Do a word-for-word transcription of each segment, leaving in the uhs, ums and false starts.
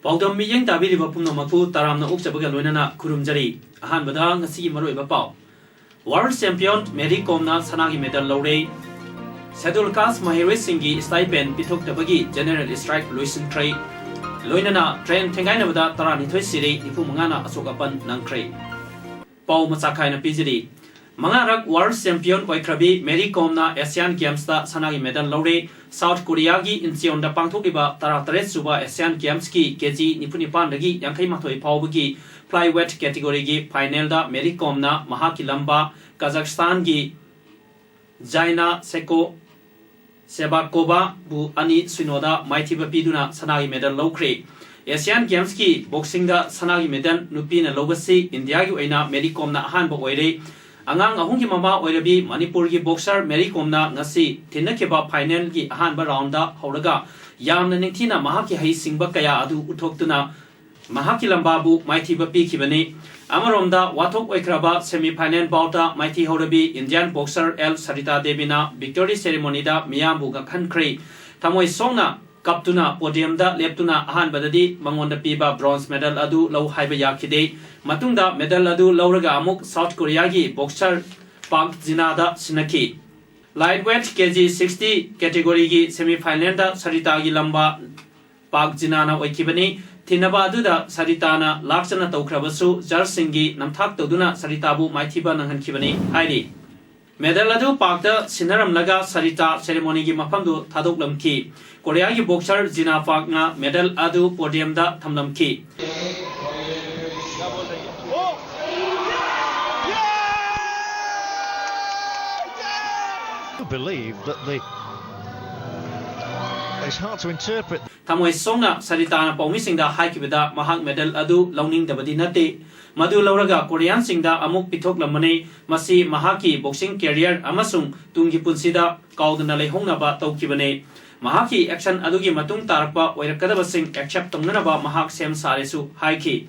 ꯄꯥꯎꯗꯝ ꯃꯤꯠꯌꯦꯡ ꯇꯥꯕꯤꯔꯤꯕ ꯄꯨꯝꯅꯃꯛꯄꯨ ꯇꯔꯥꯝꯅ ꯑꯣꯛꯆꯕꯒ ꯂꯣꯏꯅꯅ ꯈꯨꯔꯨꯝꯖꯔꯤ꯫ ꯑꯍꯥꯟꯕꯗ ꯉꯁꯤꯒꯤ ꯃꯔꯨꯑꯣꯏꯕ ꯄꯥꯎ꯫ World champion ꯃꯦꯔꯤ ꯀꯣꯝꯅ ꯁꯅꯥꯒꯤ medal ꯂꯧꯔꯦ꯫ Schedule caste ꯃꯍꯩꯔꯣꯏꯁꯤꯡꯒꯤ stipend ꯄꯤꯊꯣꯛꯇꯕꯒꯤ general strike ꯂꯣꯏꯁꯤꯟꯈ꯭ꯔꯦ꯫ ꯂꯣꯏꯅꯅ train ꯊꯦꯡꯒꯥꯏꯅꯕꯗ ꯇꯔꯥꯅꯤꯊꯣꯏ ꯁꯤꯔꯦ, ꯅꯤꯐꯨ ꯃꯉꯥꯅ ꯑꯁꯣꯛ ꯑꯄꯟ ꯅꯪꯈ꯭ꯔꯦ꯫ ꯄꯥꯎ ꯃꯆꯥ ꯈꯥꯏꯅ ꯄꯤꯖꯔꯤ꯫ ꯃꯉꯥꯔꯛ world champion ꯑꯣꯏꯈ꯭ꯔꯕꯤ ꯃꯦꯔꯤ ꯀꯣꯝꯅ Asian Games ꯇ ꯁꯅꯥꯒꯤ medal ꯂꯧꯔꯦ꯫ South Korea ꯒꯤ Incheon ꯗ ꯄꯥꯡꯊꯣꯛꯂꯤꯕ ꯇꯔꯥꯇꯔꯦꯠ ꯁꯨꯕ Asian Games ꯀꯤ KG ꯅꯤꯐꯨ ꯅꯤꯄꯥꯟꯗꯒꯤ ꯌꯥꯡꯈꯩ ꯃꯥꯊꯣꯏ ꯐꯥꯎꯕꯒꯤ flyweight category ꯒꯤ final ꯗ ꯃꯦꯔꯤ ꯀꯣꯝꯅ ꯃꯍꯥꯛꯀꯤ ꯂꯝꯕꯥ Kazakhstan ꯒꯤ Jaina Seko Sebakovaꯕꯨ ꯑꯅꯤ ꯁꯤꯅꯣꯗ ꯃꯥꯏꯊꯤꯕ ꯄꯤꯗꯨꯅ ꯁꯅꯥꯒꯤ medal ꯂꯧꯈ꯭ꯔꯦ꯫ Asian Games ꯀꯤ boxing ꯗ ꯁꯅꯥꯒꯤ medal ꯅꯨꯄꯤꯅ ꯂꯧꯕꯁꯤ ꯏꯟꯗꯤꯌꯥꯒꯤ ꯑꯣꯏꯅ ꯃꯦꯔꯤ ꯀꯣꯝꯅ ꯑꯍꯥꯟꯕ ꯑꯣꯏꯔꯦ꯫ ꯑꯉꯥꯡ ꯑꯍꯨꯝꯒꯤ ꯃꯃꯥ ꯑꯣꯏꯔꯕꯤ ꯃꯅꯤꯄꯨꯔꯒꯤ boxer ꯃꯦꯔꯤ ꯀꯣꯝꯅ ꯉꯁꯤ ꯊꯦꯡꯅꯈꯤꯕ final ꯒꯤ ꯑꯍꯥꯟꯕ round ꯗ ꯍꯧꯔꯒ ꯌꯥꯝꯅ ꯅꯤꯡꯊꯤꯅ ꯃꯍꯥꯛꯀꯤ ꯍꯩꯁꯤꯡꯕ ꯀꯌꯥ ꯑꯗꯨ ꯎꯠꯊꯣꯛꯇꯨꯅ ꯃꯍꯥꯛꯀꯤ ꯂꯝꯕꯥꯕꯨ ꯃꯥꯏꯊꯤꯕ ꯄꯤꯈꯤꯕꯅꯤ꯫ ꯑꯃꯔꯣꯝꯗ ꯋꯥꯊꯣꯛ ꯑꯣꯏꯈ꯭ꯔꯕ semi final bout ꯇ ꯃꯥꯏꯊꯤ ꯍꯧꯔꯕꯤ Indian boxer L Sarita Devi ꯅ victory ceremony ꯗ ꯃꯤꯌꯥꯝꯕꯨ ꯉꯛꯍꯟꯈ꯭ꯔꯦ꯫ ꯊꯃꯣꯏ ꯁꯣꯛꯅ ꯀꯞꯇꯨꯅ podium ꯗ ꯂꯦꯞꯇꯨꯅ ꯑꯍꯥꯟꯕꯗꯗꯤ ꯃꯉꯣꯟꯗ ꯄꯤꯕ bronze medal ꯑꯗꯨ ꯂꯧ ꯍꯥꯏꯕ ꯌꯥꯈꯤꯗꯦ꯫ ꯃꯇꯨꯡꯗ medal ꯑꯗꯨ ꯂꯧꯔꯒ ꯑꯃꯨꯛ South Korea ꯒꯤ boxer Park Jin-a ꯗ ꯁꯤꯟꯅꯈꯤ꯫ Lightweight KG sixty category ꯒꯤ semi final ꯗ ꯁꯔꯤꯇꯥꯒꯤ ꯂꯝꯕꯥ ꯄꯥꯛ ꯖꯤꯅꯥꯅ ꯑꯣꯏꯈꯤꯕꯅꯤ꯫ ꯊꯤꯟꯅꯕ ꯑꯗꯨꯗ ꯁꯔꯤꯇꯥꯅ ꯂꯥꯛꯆꯅ ꯇꯧꯈ꯭ꯔꯕꯁꯨ, judge ꯁꯤꯡꯒꯤ ꯅꯝꯊꯥꯛ ꯇꯧꯗꯨꯅ ꯁꯔꯤꯇꯥꯕꯨ ꯃꯥꯏꯊꯤꯕ ꯅꯪꯍꯟꯈꯤꯕꯅꯤ ꯍꯥꯏꯔꯤ꯫ Medal ꯑꯗꯨ ꯄꯥꯛꯇ ꯁꯤꯟꯅꯔꯝꯂꯒ ꯁꯔꯤꯇꯥ ceremony ꯒꯤ ꯃꯐꯝꯗꯨ ꯊꯥꯗꯣꯛꯂꯝꯈꯤ꯫ ꯀꯣꯔꯤꯌꯥꯒꯤ boxer ꯖꯤꯅꯥ ꯄꯥꯛꯅ medal ꯑꯗꯨ podium the ꯊꯝꯂꯝꯈꯤ꯫ Believe that the It's hard to interpret. ꯊꯃꯣꯏ ꯁꯣꯛꯅ ꯁꯔꯤꯇꯥꯅ ꯄꯥꯎꯃꯤꯁꯤꯡꯗ ꯍꯥꯏꯈꯤꯕꯗ, ꯃꯍꯥꯛ ꯃꯦꯗꯜ ꯑꯗꯨ ꯂꯧꯅꯤꯡꯗꯕꯗꯤ ꯅꯠꯇꯦ꯫ ꯃꯗꯨ ꯂꯧꯔꯒ ꯀꯣꯔꯤꯌꯥꯟꯁꯤꯡꯗ ꯑꯃꯨꯛ ꯄꯤꯊꯣꯛꯂꯝꯕꯅꯤ꯫ ꯃꯁꯤ ꯃꯍꯥꯛꯀꯤ ꯕꯣꯛꯁꯤꯡ ꯀꯦꯔꯤꯌꯔ ꯑꯃꯁꯨꯡ ꯇꯨꯡꯒꯤ ꯄꯨꯟꯁꯤꯗ ꯀꯥꯎꯗꯅ ꯂꯩꯍꯧꯅꯕ ꯇꯧꯈꯤꯕꯅꯤ꯫ ꯃꯍꯥꯛꯀꯤ ꯑꯦꯛꯁꯟ ꯑꯗꯨꯒꯤ ꯃꯇꯨꯡ ꯇꯥꯔꯛꯄ ꯑꯣꯏꯔꯛꯀꯗꯕꯁꯤꯡ ꯑꯦꯛꯁꯦꯞ ꯇꯧꯅꯅꯕ ꯃꯍꯥꯛ ꯁꯦꯝ ꯁꯥꯔꯦꯁꯨ ꯍꯥꯏꯈꯤ꯫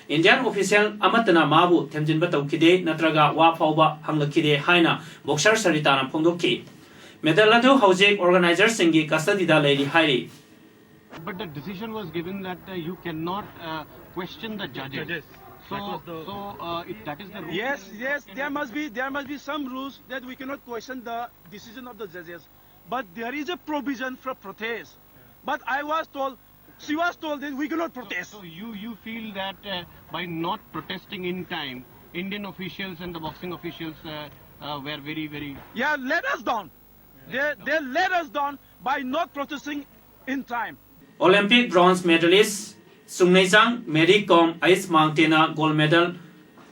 ꯏꯟꯗꯤꯌꯥꯟ ꯑꯣꯐꯤꯁꯤꯌꯦꯜ ꯑꯃꯠꯇꯅ ꯃꯥꯕꯨ ꯊꯦꯝꯖꯤꯟꯕ ꯇꯧꯈꯤꯗꯦ ꯅꯠꯇ꯭ꯔꯒ ꯋꯥ ꯐꯥꯎꯕ ꯍꯪꯂꯛꯈꯤꯗꯦ ꯍꯥꯏꯅ ꯕꯣꯛꯁꯔ ꯁꯔꯤꯇꯥꯅ ꯐꯣꯡꯗꯣꯛꯈꯤ꯫ ꯃꯦꯗꯜ ꯑꯗꯨ ꯍꯧꯖꯤꯛ ꯑꯣꯔꯒꯅꯥꯏꯖꯔꯁꯤꯡꯒꯤ ꯀꯁꯇꯗꯤꯗ ꯂꯩꯔꯤ ꯍꯥꯏꯔꯤ꯫ But the decision was given that uh, you cannot uh, question the judges. Judges. So, That was the- so uh, it, that is the rule. Yes, yes, there must be there must be some rules that we cannot question the decision of the judges. But there is a provision for protest. But I was told, she was told that we cannot protest. So you you feel that uh, by not protesting in time, Indian officials and the boxing officials uh, uh, were very very Yeah, let us down. They they let us down by not protesting in time. Olympic bronze medalist Sungneijang Mary Kom ꯑꯩꯁ ꯃꯥꯡꯇꯦꯅ gold medal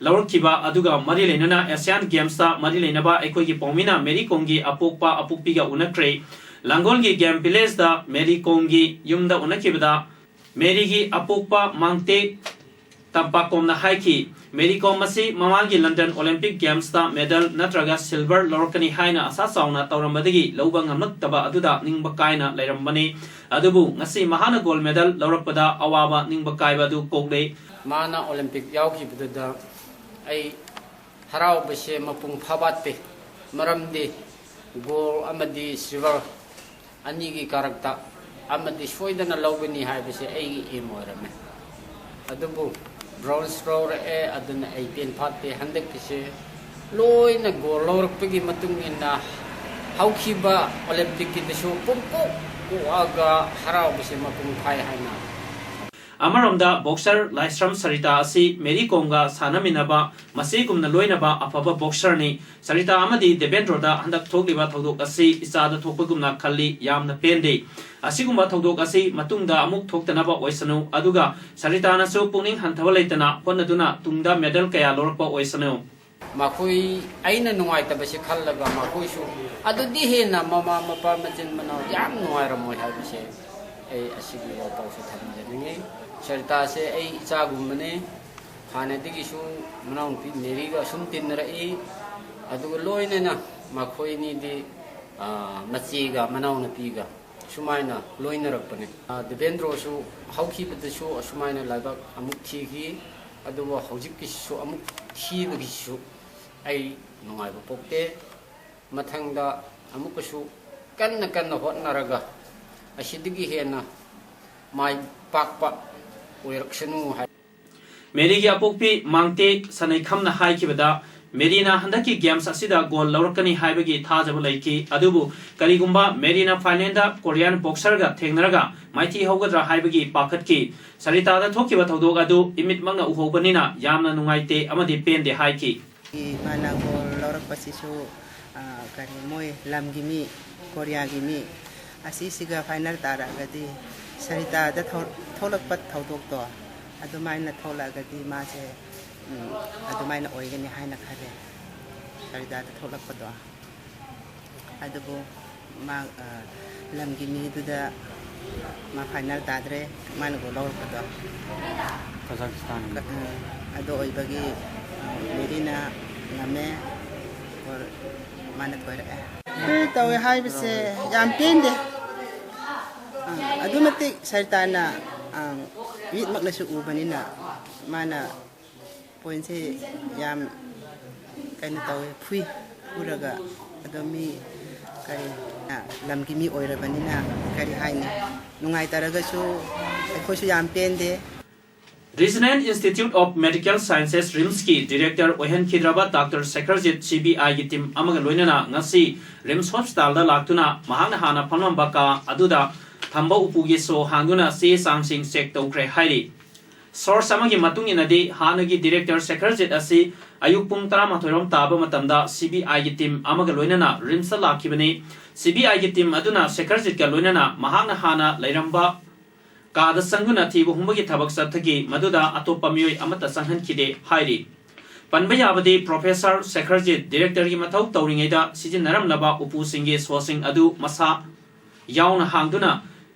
ꯂꯧꯔꯛꯈꯤꯕ ꯑꯗꯨꯒ ꯃꯔꯤ ꯂꯩꯅꯅ Asian ꯒꯦꯝꯁꯇ ꯃꯔꯤ ꯂꯩꯅꯕ ꯑꯩꯈꯣꯏꯒꯤ ꯄꯥꯎꯃꯤꯅ ꯃꯦꯔꯤ ꯀꯣꯝꯒꯤ ꯑꯄꯣꯛꯄ ꯑꯄꯣꯛꯄꯤꯒ ꯎꯅꯈ꯭ꯔꯦ꯫ ꯂꯥꯡꯒꯣꯜꯒꯤ ꯒꯦꯝ ꯚꯤꯂꯦꯖꯇ ꯃꯦꯔꯤ ꯀꯣꯝꯒꯤ ꯌꯨꯝꯗ ꯎꯅꯈꯤꯕꯗ ꯃꯦꯔꯤꯒꯤ ꯑꯄꯣꯛꯄ ꯃꯥꯡꯇꯦ ꯇꯝꯄꯥꯛꯀꯣꯝꯅ ꯍꯥꯏꯈꯤ꯫ ꯃꯦꯔꯤ ꯀꯣꯝ ꯑꯁꯤ ꯃꯃꯥꯡꯒꯤ ꯂꯟꯗꯟ ꯑꯣꯂꯤꯝꯄꯤꯛ ꯒꯦꯝꯁꯇ ꯃꯦꯗꯜ ꯅꯠꯇ꯭ꯔꯒ ꯁꯤꯜꯚꯔ ꯂꯧꯔꯛꯀꯅꯤ ꯍꯥꯏꯅ ꯑꯁꯥ ꯆꯥꯎꯅ ꯇꯧꯔꯝꯕꯗꯒꯤ ꯂꯧꯕ ꯉꯝꯂꯛꯇꯕ ꯑꯗꯨꯗ ꯅꯤꯡꯕ ꯀꯥꯏꯅ ꯂꯩꯔꯝꯕꯅꯤ꯫ ꯑꯗꯨꯕꯨ ꯉꯁꯤ ꯃꯍꯥꯛꯅ ꯒꯣꯜ ꯃꯦꯗꯜ ꯂꯧꯔꯛꯄꯗ ꯑꯋꯥꯕ ꯅꯤꯡꯕ ꯀꯥꯏꯕ ꯑꯗꯨ ꯀꯣꯛꯂꯦ꯫ ꯃꯥꯅ ꯑꯣꯂꯤꯝꯄꯤꯛ ꯌꯥꯎꯈꯤꯕꯗꯨꯗ ꯑꯩ ꯍꯔꯥꯎꯕꯁꯦ ꯃꯄꯨꯡ ꯐꯥꯕꯥꯠꯇꯦ꯫ ꯃꯔꯝꯗꯤ ꯒꯣꯜ ꯑꯃꯗꯤ ꯁꯤꯜꯚꯔ ꯑꯅꯤꯒꯤ ꯀꯔꯛꯇ ꯑꯃꯗꯤ ꯁꯣꯏꯗꯅ ꯂꯧꯒꯅꯤ ꯍꯥꯏꯕꯁꯦ ꯑꯩꯒꯤ ꯑꯦꯝ ꯑꯣꯏꯔꯝꯃꯦ꯫ ꯑꯗꯨꯕꯨ ꯕ꯭ꯔꯣꯟꯖ ꯂꯧꯔꯛꯑꯦ, ꯑꯗꯨꯅ ꯑꯩ ꯄꯦꯟ ꯐꯥꯠꯇꯦ꯫ ꯍꯟꯗꯛꯀꯤꯁꯦ ꯂꯣꯏꯅ ꯒꯣꯜ ꯂꯧꯔꯛꯄꯒꯤ ꯃꯇꯨꯡ ꯏꯟꯅ ꯍꯧꯈꯤꯕ ꯑꯣꯂꯤꯝꯄꯤꯛꯀꯤꯗꯁꯨ ꯄꯨꯡꯀꯣꯛ ꯀꯣꯛꯑꯒ ꯍꯔꯥꯎꯕꯁꯦ ꯃꯄꯨꯡ ꯐꯥꯏ ꯍꯥꯏꯅ ꯑꯃꯔꯣꯝꯗ ꯕꯣꯛꯁꯔ ꯂꯥꯏꯁ꯭ꯔꯝ ꯁꯔꯤꯇꯥ ꯑꯁꯤ ꯃꯦꯔꯤ ꯀꯣꯝꯒ ꯁꯥꯟꯅꯃꯤꯟꯅꯕ ꯃꯆꯦꯒꯨꯝꯅ ꯂꯣꯏꯅꯕ ꯑꯐꯕ ꯕꯣꯛꯁꯔꯅꯤ꯫ ꯁꯔꯤꯇꯥ ꯑꯃꯗꯤ ꯗꯦꯕꯦꯟꯗ꯭ꯔꯣꯗ ꯍꯟꯗꯛ ꯊꯣꯛꯂꯤꯕ ꯊꯧꯗꯣꯛ ꯑꯁꯤ ꯏꯆꯥꯗ ꯊꯣꯛꯄꯒꯨꯝꯅ ꯈꯜꯂꯤ꯫ ꯌꯥꯝꯅ ꯄꯦꯟꯗꯦ꯫ ꯑꯁꯤꯒꯨꯝꯕ ꯊꯧꯗꯣꯛ ꯑꯁꯤ ꯃꯇꯨꯡꯗ ꯑꯃꯨꯛ ꯊꯣꯛꯇꯅꯕ ꯑꯣꯏꯁꯅꯨ, ꯑꯗꯨꯒ ꯁꯔꯤꯇꯥꯅꯁꯨ ꯄꯨꯛꯅꯤꯡ ꯍꯟꯊꯕ ꯂꯩꯇꯅ ꯍꯣꯠꯅꯗꯨꯅ ꯇꯨꯡꯗ ꯃꯦꯗꯜ ꯀꯌꯥ ꯂꯧꯔꯛꯄ ꯑꯣꯏꯁꯅꯨ꯫ ꯃꯈꯣꯏ, ꯑꯩꯅ ꯅꯨꯡꯉꯥꯏꯇꯕꯁꯤ ꯈꯜꯂꯒ ꯃꯈꯣꯏꯁꯨ ꯑꯗꯨꯗꯤ ꯍꯦꯟꯅ ꯃꯃꯥ ꯃꯄꯥ ꯃꯆꯤꯟ ꯃꯅꯥꯎ ꯌꯥꯝ ꯅꯨꯡꯉꯥꯏꯔꯝꯃꯣꯏ ꯍꯥꯏꯕꯁꯦ ꯑꯩ ꯑꯁꯤꯒꯤ ꯋꯥꯄꯥꯎꯁꯦ ꯊꯝꯖꯅꯤꯡꯉꯤ꯫ ꯁꯔꯤꯇꯥꯁꯦ ꯑꯩ ꯏꯆꯥꯒꯨꯝꯕꯅꯤ꯫ ꯍꯥꯟꯅꯗꯒꯤꯁꯨ ꯃꯅꯥꯎꯅꯨꯄꯤ ꯃꯦꯔꯤꯒ ꯑꯁꯨꯝ ꯇꯤꯟꯅꯔꯛꯏ꯫ ꯑꯗꯨꯒ ꯂꯣꯏꯅꯅ ꯃꯈꯣꯏꯅꯤꯗꯤ, ꯑ, ꯃꯆꯦꯒ ꯃꯅꯥꯎꯅꯨꯄꯤꯒ ꯁꯨꯃꯥꯏꯅ ꯂꯣꯏꯅꯔꯛꯄꯅꯤ꯫ ꯑ, ꯗꯤꯕꯦꯟꯗ꯭ꯔꯣꯁꯨ ꯍꯧꯈꯤꯕꯗꯁꯨ ꯑꯁꯨꯃꯥꯏꯅ ꯂꯥꯏꯕꯛ ꯑꯃꯨꯛ ꯊꯤꯈꯤ꯫ ꯑꯗꯨꯕꯨ ꯍꯧꯖꯤꯛꯀꯤꯁꯤꯁꯨ ꯑꯃꯨꯛ ꯊꯤꯕꯒꯤꯁꯨ ꯑꯩ ꯅꯨꯡꯉꯥꯏꯕ ꯄꯣꯛꯇꯦ꯫ ꯃꯊꯪꯗ ꯑꯃꯨꯛꯀꯁꯨ ꯀꯟꯅ ꯀꯟꯅ ꯍꯣꯠꯅꯔꯒ ꯑꯁꯤꯗꯒꯤ ꯍꯦꯟꯅ ꯃꯥꯏ ꯄꯥꯛꯄ ꯑꯣꯏꯔꯛꯁꯅꯨ ꯍꯥꯏ꯫ ꯃꯦꯔꯤꯒꯤ ꯑꯄꯣꯛꯄꯤ ꯃꯥꯡꯇꯦꯛ ꯁꯅꯩꯈꯝꯅ ꯍꯥꯏꯈꯤꯕꯗ, ꯃꯦꯔꯤꯅ ꯍꯟꯗꯛꯀꯤ ꯒꯦꯝꯁ ꯑꯁꯤꯗ ꯒꯣꯜ ꯂꯧꯔꯛꯀꯅꯤ ꯍꯥꯏꯕꯒꯤ ꯊꯥꯖꯕ ꯂꯩꯈꯤ꯫ ꯑꯗꯨꯕꯨ ꯀꯔꯤꯒꯨꯝꯕ ꯃꯦꯔꯤꯅ ꯐꯥꯏꯅꯦꯜꯗ ꯀꯣꯔꯤꯌꯥꯟ ꯕꯣꯛꯁꯔꯒ ꯊꯦꯡꯅꯔꯒ ꯃꯥꯏꯊꯤ ꯍꯧꯒꯗ꯭ꯔꯥ ꯍꯥꯏꯕꯒꯤ ꯄꯥꯈꯠꯈꯤ꯫ ꯁꯔꯤꯇꯥꯗ ꯊꯣꯛꯈꯤꯕ ꯊꯧꯗꯣꯛ ꯑꯗꯨ ꯏꯃꯤꯠꯃꯛꯅ ꯎꯍꯧꯕꯅꯤꯅ ꯌꯥꯝꯅ ꯅꯨꯡꯉꯥꯏꯇꯦ ꯑꯃꯗꯤ ꯄꯦꯟꯗꯦ ꯍꯥꯏꯈꯤ꯫ ꯃꯥꯅ ꯒꯣꯜ ꯂꯧꯔꯛꯄꯁꯤꯁꯨ, ꯑ, ꯀꯔꯤ, ꯃꯣꯏ ꯂꯝꯒꯤ ꯃꯤ, ꯀꯣꯔꯤꯌꯥꯒꯤ ꯃꯤ ꯑꯁꯤꯁꯤꯒ ꯐꯥꯏꯅꯦꯜ ꯇꯥꯔꯛꯑꯒꯗꯤ ꯁꯔꯤꯇꯥꯗ ꯊꯣꯛ-, ꯊꯣꯛꯂꯛꯄ ꯊꯧꯗꯣꯛꯇꯣ ꯑꯗꯨꯃꯥꯏꯅ ꯊꯣꯛꯂꯛꯑꯒꯗꯤ ꯃꯥꯁꯦ, ꯎꯝ, ꯑꯗꯨꯃꯥꯏꯅ ꯑꯣꯏꯒꯅꯤ ꯍꯥꯏꯅ ꯈꯜꯂꯦ, ꯁꯔꯤꯇꯥꯗ ꯊꯣꯛꯂꯛꯄꯗꯣ꯫ ꯑꯗꯨꯕꯨ ꯃꯥ, ꯑ, ꯂꯝꯒꯤ ꯃꯤꯗꯨꯗ ꯃꯥ ꯐꯥꯏꯅꯦꯜ ꯇꯥꯗ꯭ꯔꯦ, ꯃꯥꯅ ꯒꯣꯜ ꯂꯧꯔꯛꯄꯗꯣ꯫ ꯀꯖꯥꯛꯁꯇꯥꯟ꯫ ꯀ-, ꯑ, ꯑꯗꯨ ꯑꯣꯏꯕꯒꯤ, ꯑ, ꯃꯦꯔꯤꯅ ꯉꯝꯃꯦ, ꯒꯣꯜ ꯃꯥꯅ ꯊꯣꯏꯔꯛꯑꯦ꯫ ꯇꯧꯋꯦ ꯍꯥꯏꯕꯁꯦ ꯌꯥꯝ ꯄꯦꯟꯗꯦ꯫ ꯑ, ꯑꯗꯨꯛꯀꯤ ꯃꯇꯤꯛ ꯁꯔꯤꯇꯥꯅ, ꯑ, ꯃꯤꯠꯃꯛꯅꯁꯨ ꯎꯕꯅꯤꯅ ꯃꯥꯅ ꯄꯣꯏꯟꯁꯦ ꯌꯥꯝ ꯀꯩꯅꯣ ꯇꯧꯋꯦ, ꯐꯨꯏ, ꯐꯨꯔꯒ꯫ ꯑꯗꯣ ꯃꯤ ꯀꯔꯤ, ꯑ, ꯂꯝꯒꯤ ꯃꯤ ꯑꯣꯏꯔꯕꯅꯤꯅ ꯀꯔꯤ ꯍꯥꯏꯅꯤ, ꯅꯨꯡꯉꯥꯏꯇꯔꯒꯁꯨ ꯑꯩꯈꯣꯏꯁꯨ ꯌꯥꯝ ꯄꯦꯟꯗꯦ꯫ Regional Institute of Medical Sciences, ꯔꯤꯝꯁꯀꯤ ꯗꯤꯔꯦꯛꯇꯔ ꯑꯣꯏꯍꯟꯈꯤꯗ꯭ꯔꯕ ꯗꯥꯛꯇꯔ ꯁꯦꯈꯔꯖꯤꯠ ꯁꯤ ꯕꯤ ꯑꯥꯏꯒꯤ ꯇꯤꯝ ꯑꯃꯒ ꯂꯣꯏꯅꯅ ꯉꯁꯤ ꯔꯤꯝꯁ ꯍꯣꯁꯄꯤꯇꯥꯜꯗ ꯂꯥꯛꯇꯨꯅ ꯃꯍꯥꯛꯅ ꯍꯥꯟꯅ ꯐꯝꯂꯝꯕ ꯀꯥ ꯑꯗꯨꯗ ꯊꯝꯕ ꯎꯄꯨꯒꯤ ꯁꯣ ꯍꯥꯡꯗꯨꯅ ꯆꯦ ꯆꯥꯡꯁꯤꯡ ꯆꯦꯛ ꯇꯧꯈ꯭ꯔꯦ ꯍꯥꯏꯔꯤ꯫ ꯁꯣꯔꯁ ꯑꯃꯒꯤ ꯃꯇꯨꯡ ꯏꯟꯅꯗꯤ, ꯍꯥꯟꯅꯒꯤ ꯗꯤꯔꯦꯛꯇꯔ ꯁꯦꯈꯔꯖꯤꯠ ꯑꯁꯤ ꯑꯌꯨꯛ ꯄꯨꯡ ꯇꯔꯥꯃꯥꯊꯣꯏ ꯔꯣꯝ ꯇꯥꯕ ꯃꯇꯝꯗ ꯁꯤ ꯕꯤ ꯑꯥꯏꯒꯤ ꯇꯤꯝ ꯑꯃꯒ ꯂꯣꯏꯅꯅ ꯔꯤꯝꯁꯇ ꯂꯥꯛꯈꯤꯕꯅꯤ꯫ ꯁꯤ ꯕꯤ ꯑꯥꯏꯒꯤ ꯇꯤꯝ ꯑꯗꯨꯅ ꯁꯦꯈꯔꯖꯤꯠꯀ ꯂꯣꯏꯅꯅ ꯃꯍꯥꯛꯅ ꯍꯥꯟꯅ ꯂꯩꯔꯝꯕ ꯀꯥꯗ ꯆꯪꯗꯨꯅ ꯊꯤꯕ ꯍꯨꯝꯕꯒꯤ ꯊꯕꯛ ꯆꯠꯊꯈꯤ, ꯃꯗꯨꯗ ꯑꯇꯣꯞꯄ ꯃꯤꯑꯣꯏ ꯑꯃꯠꯇ ꯆꯪꯍꯟꯈꯤꯗꯦ ꯍꯥꯏꯔꯤ꯫ ꯄꯟꯕ ꯌꯥꯕꯗꯤ, ꯄ꯭ꯔꯣꯐꯦꯁꯔ ꯁꯦꯈꯔꯖꯤꯠ ꯗꯤꯔꯦꯛꯇꯔꯒꯤ ꯃꯊꯧ ꯇꯧꯔꯤꯉꯩꯗ ꯁꯤꯖꯤꯟꯅꯔꯝꯂꯕ ꯎꯄꯨꯁꯤꯡꯒꯤ ꯁꯣꯁꯤꯡ ꯑꯗꯨ ꯃꯁꯥ ꯌꯥꯎꯅ ꯍꯥꯡꯗꯨꯅ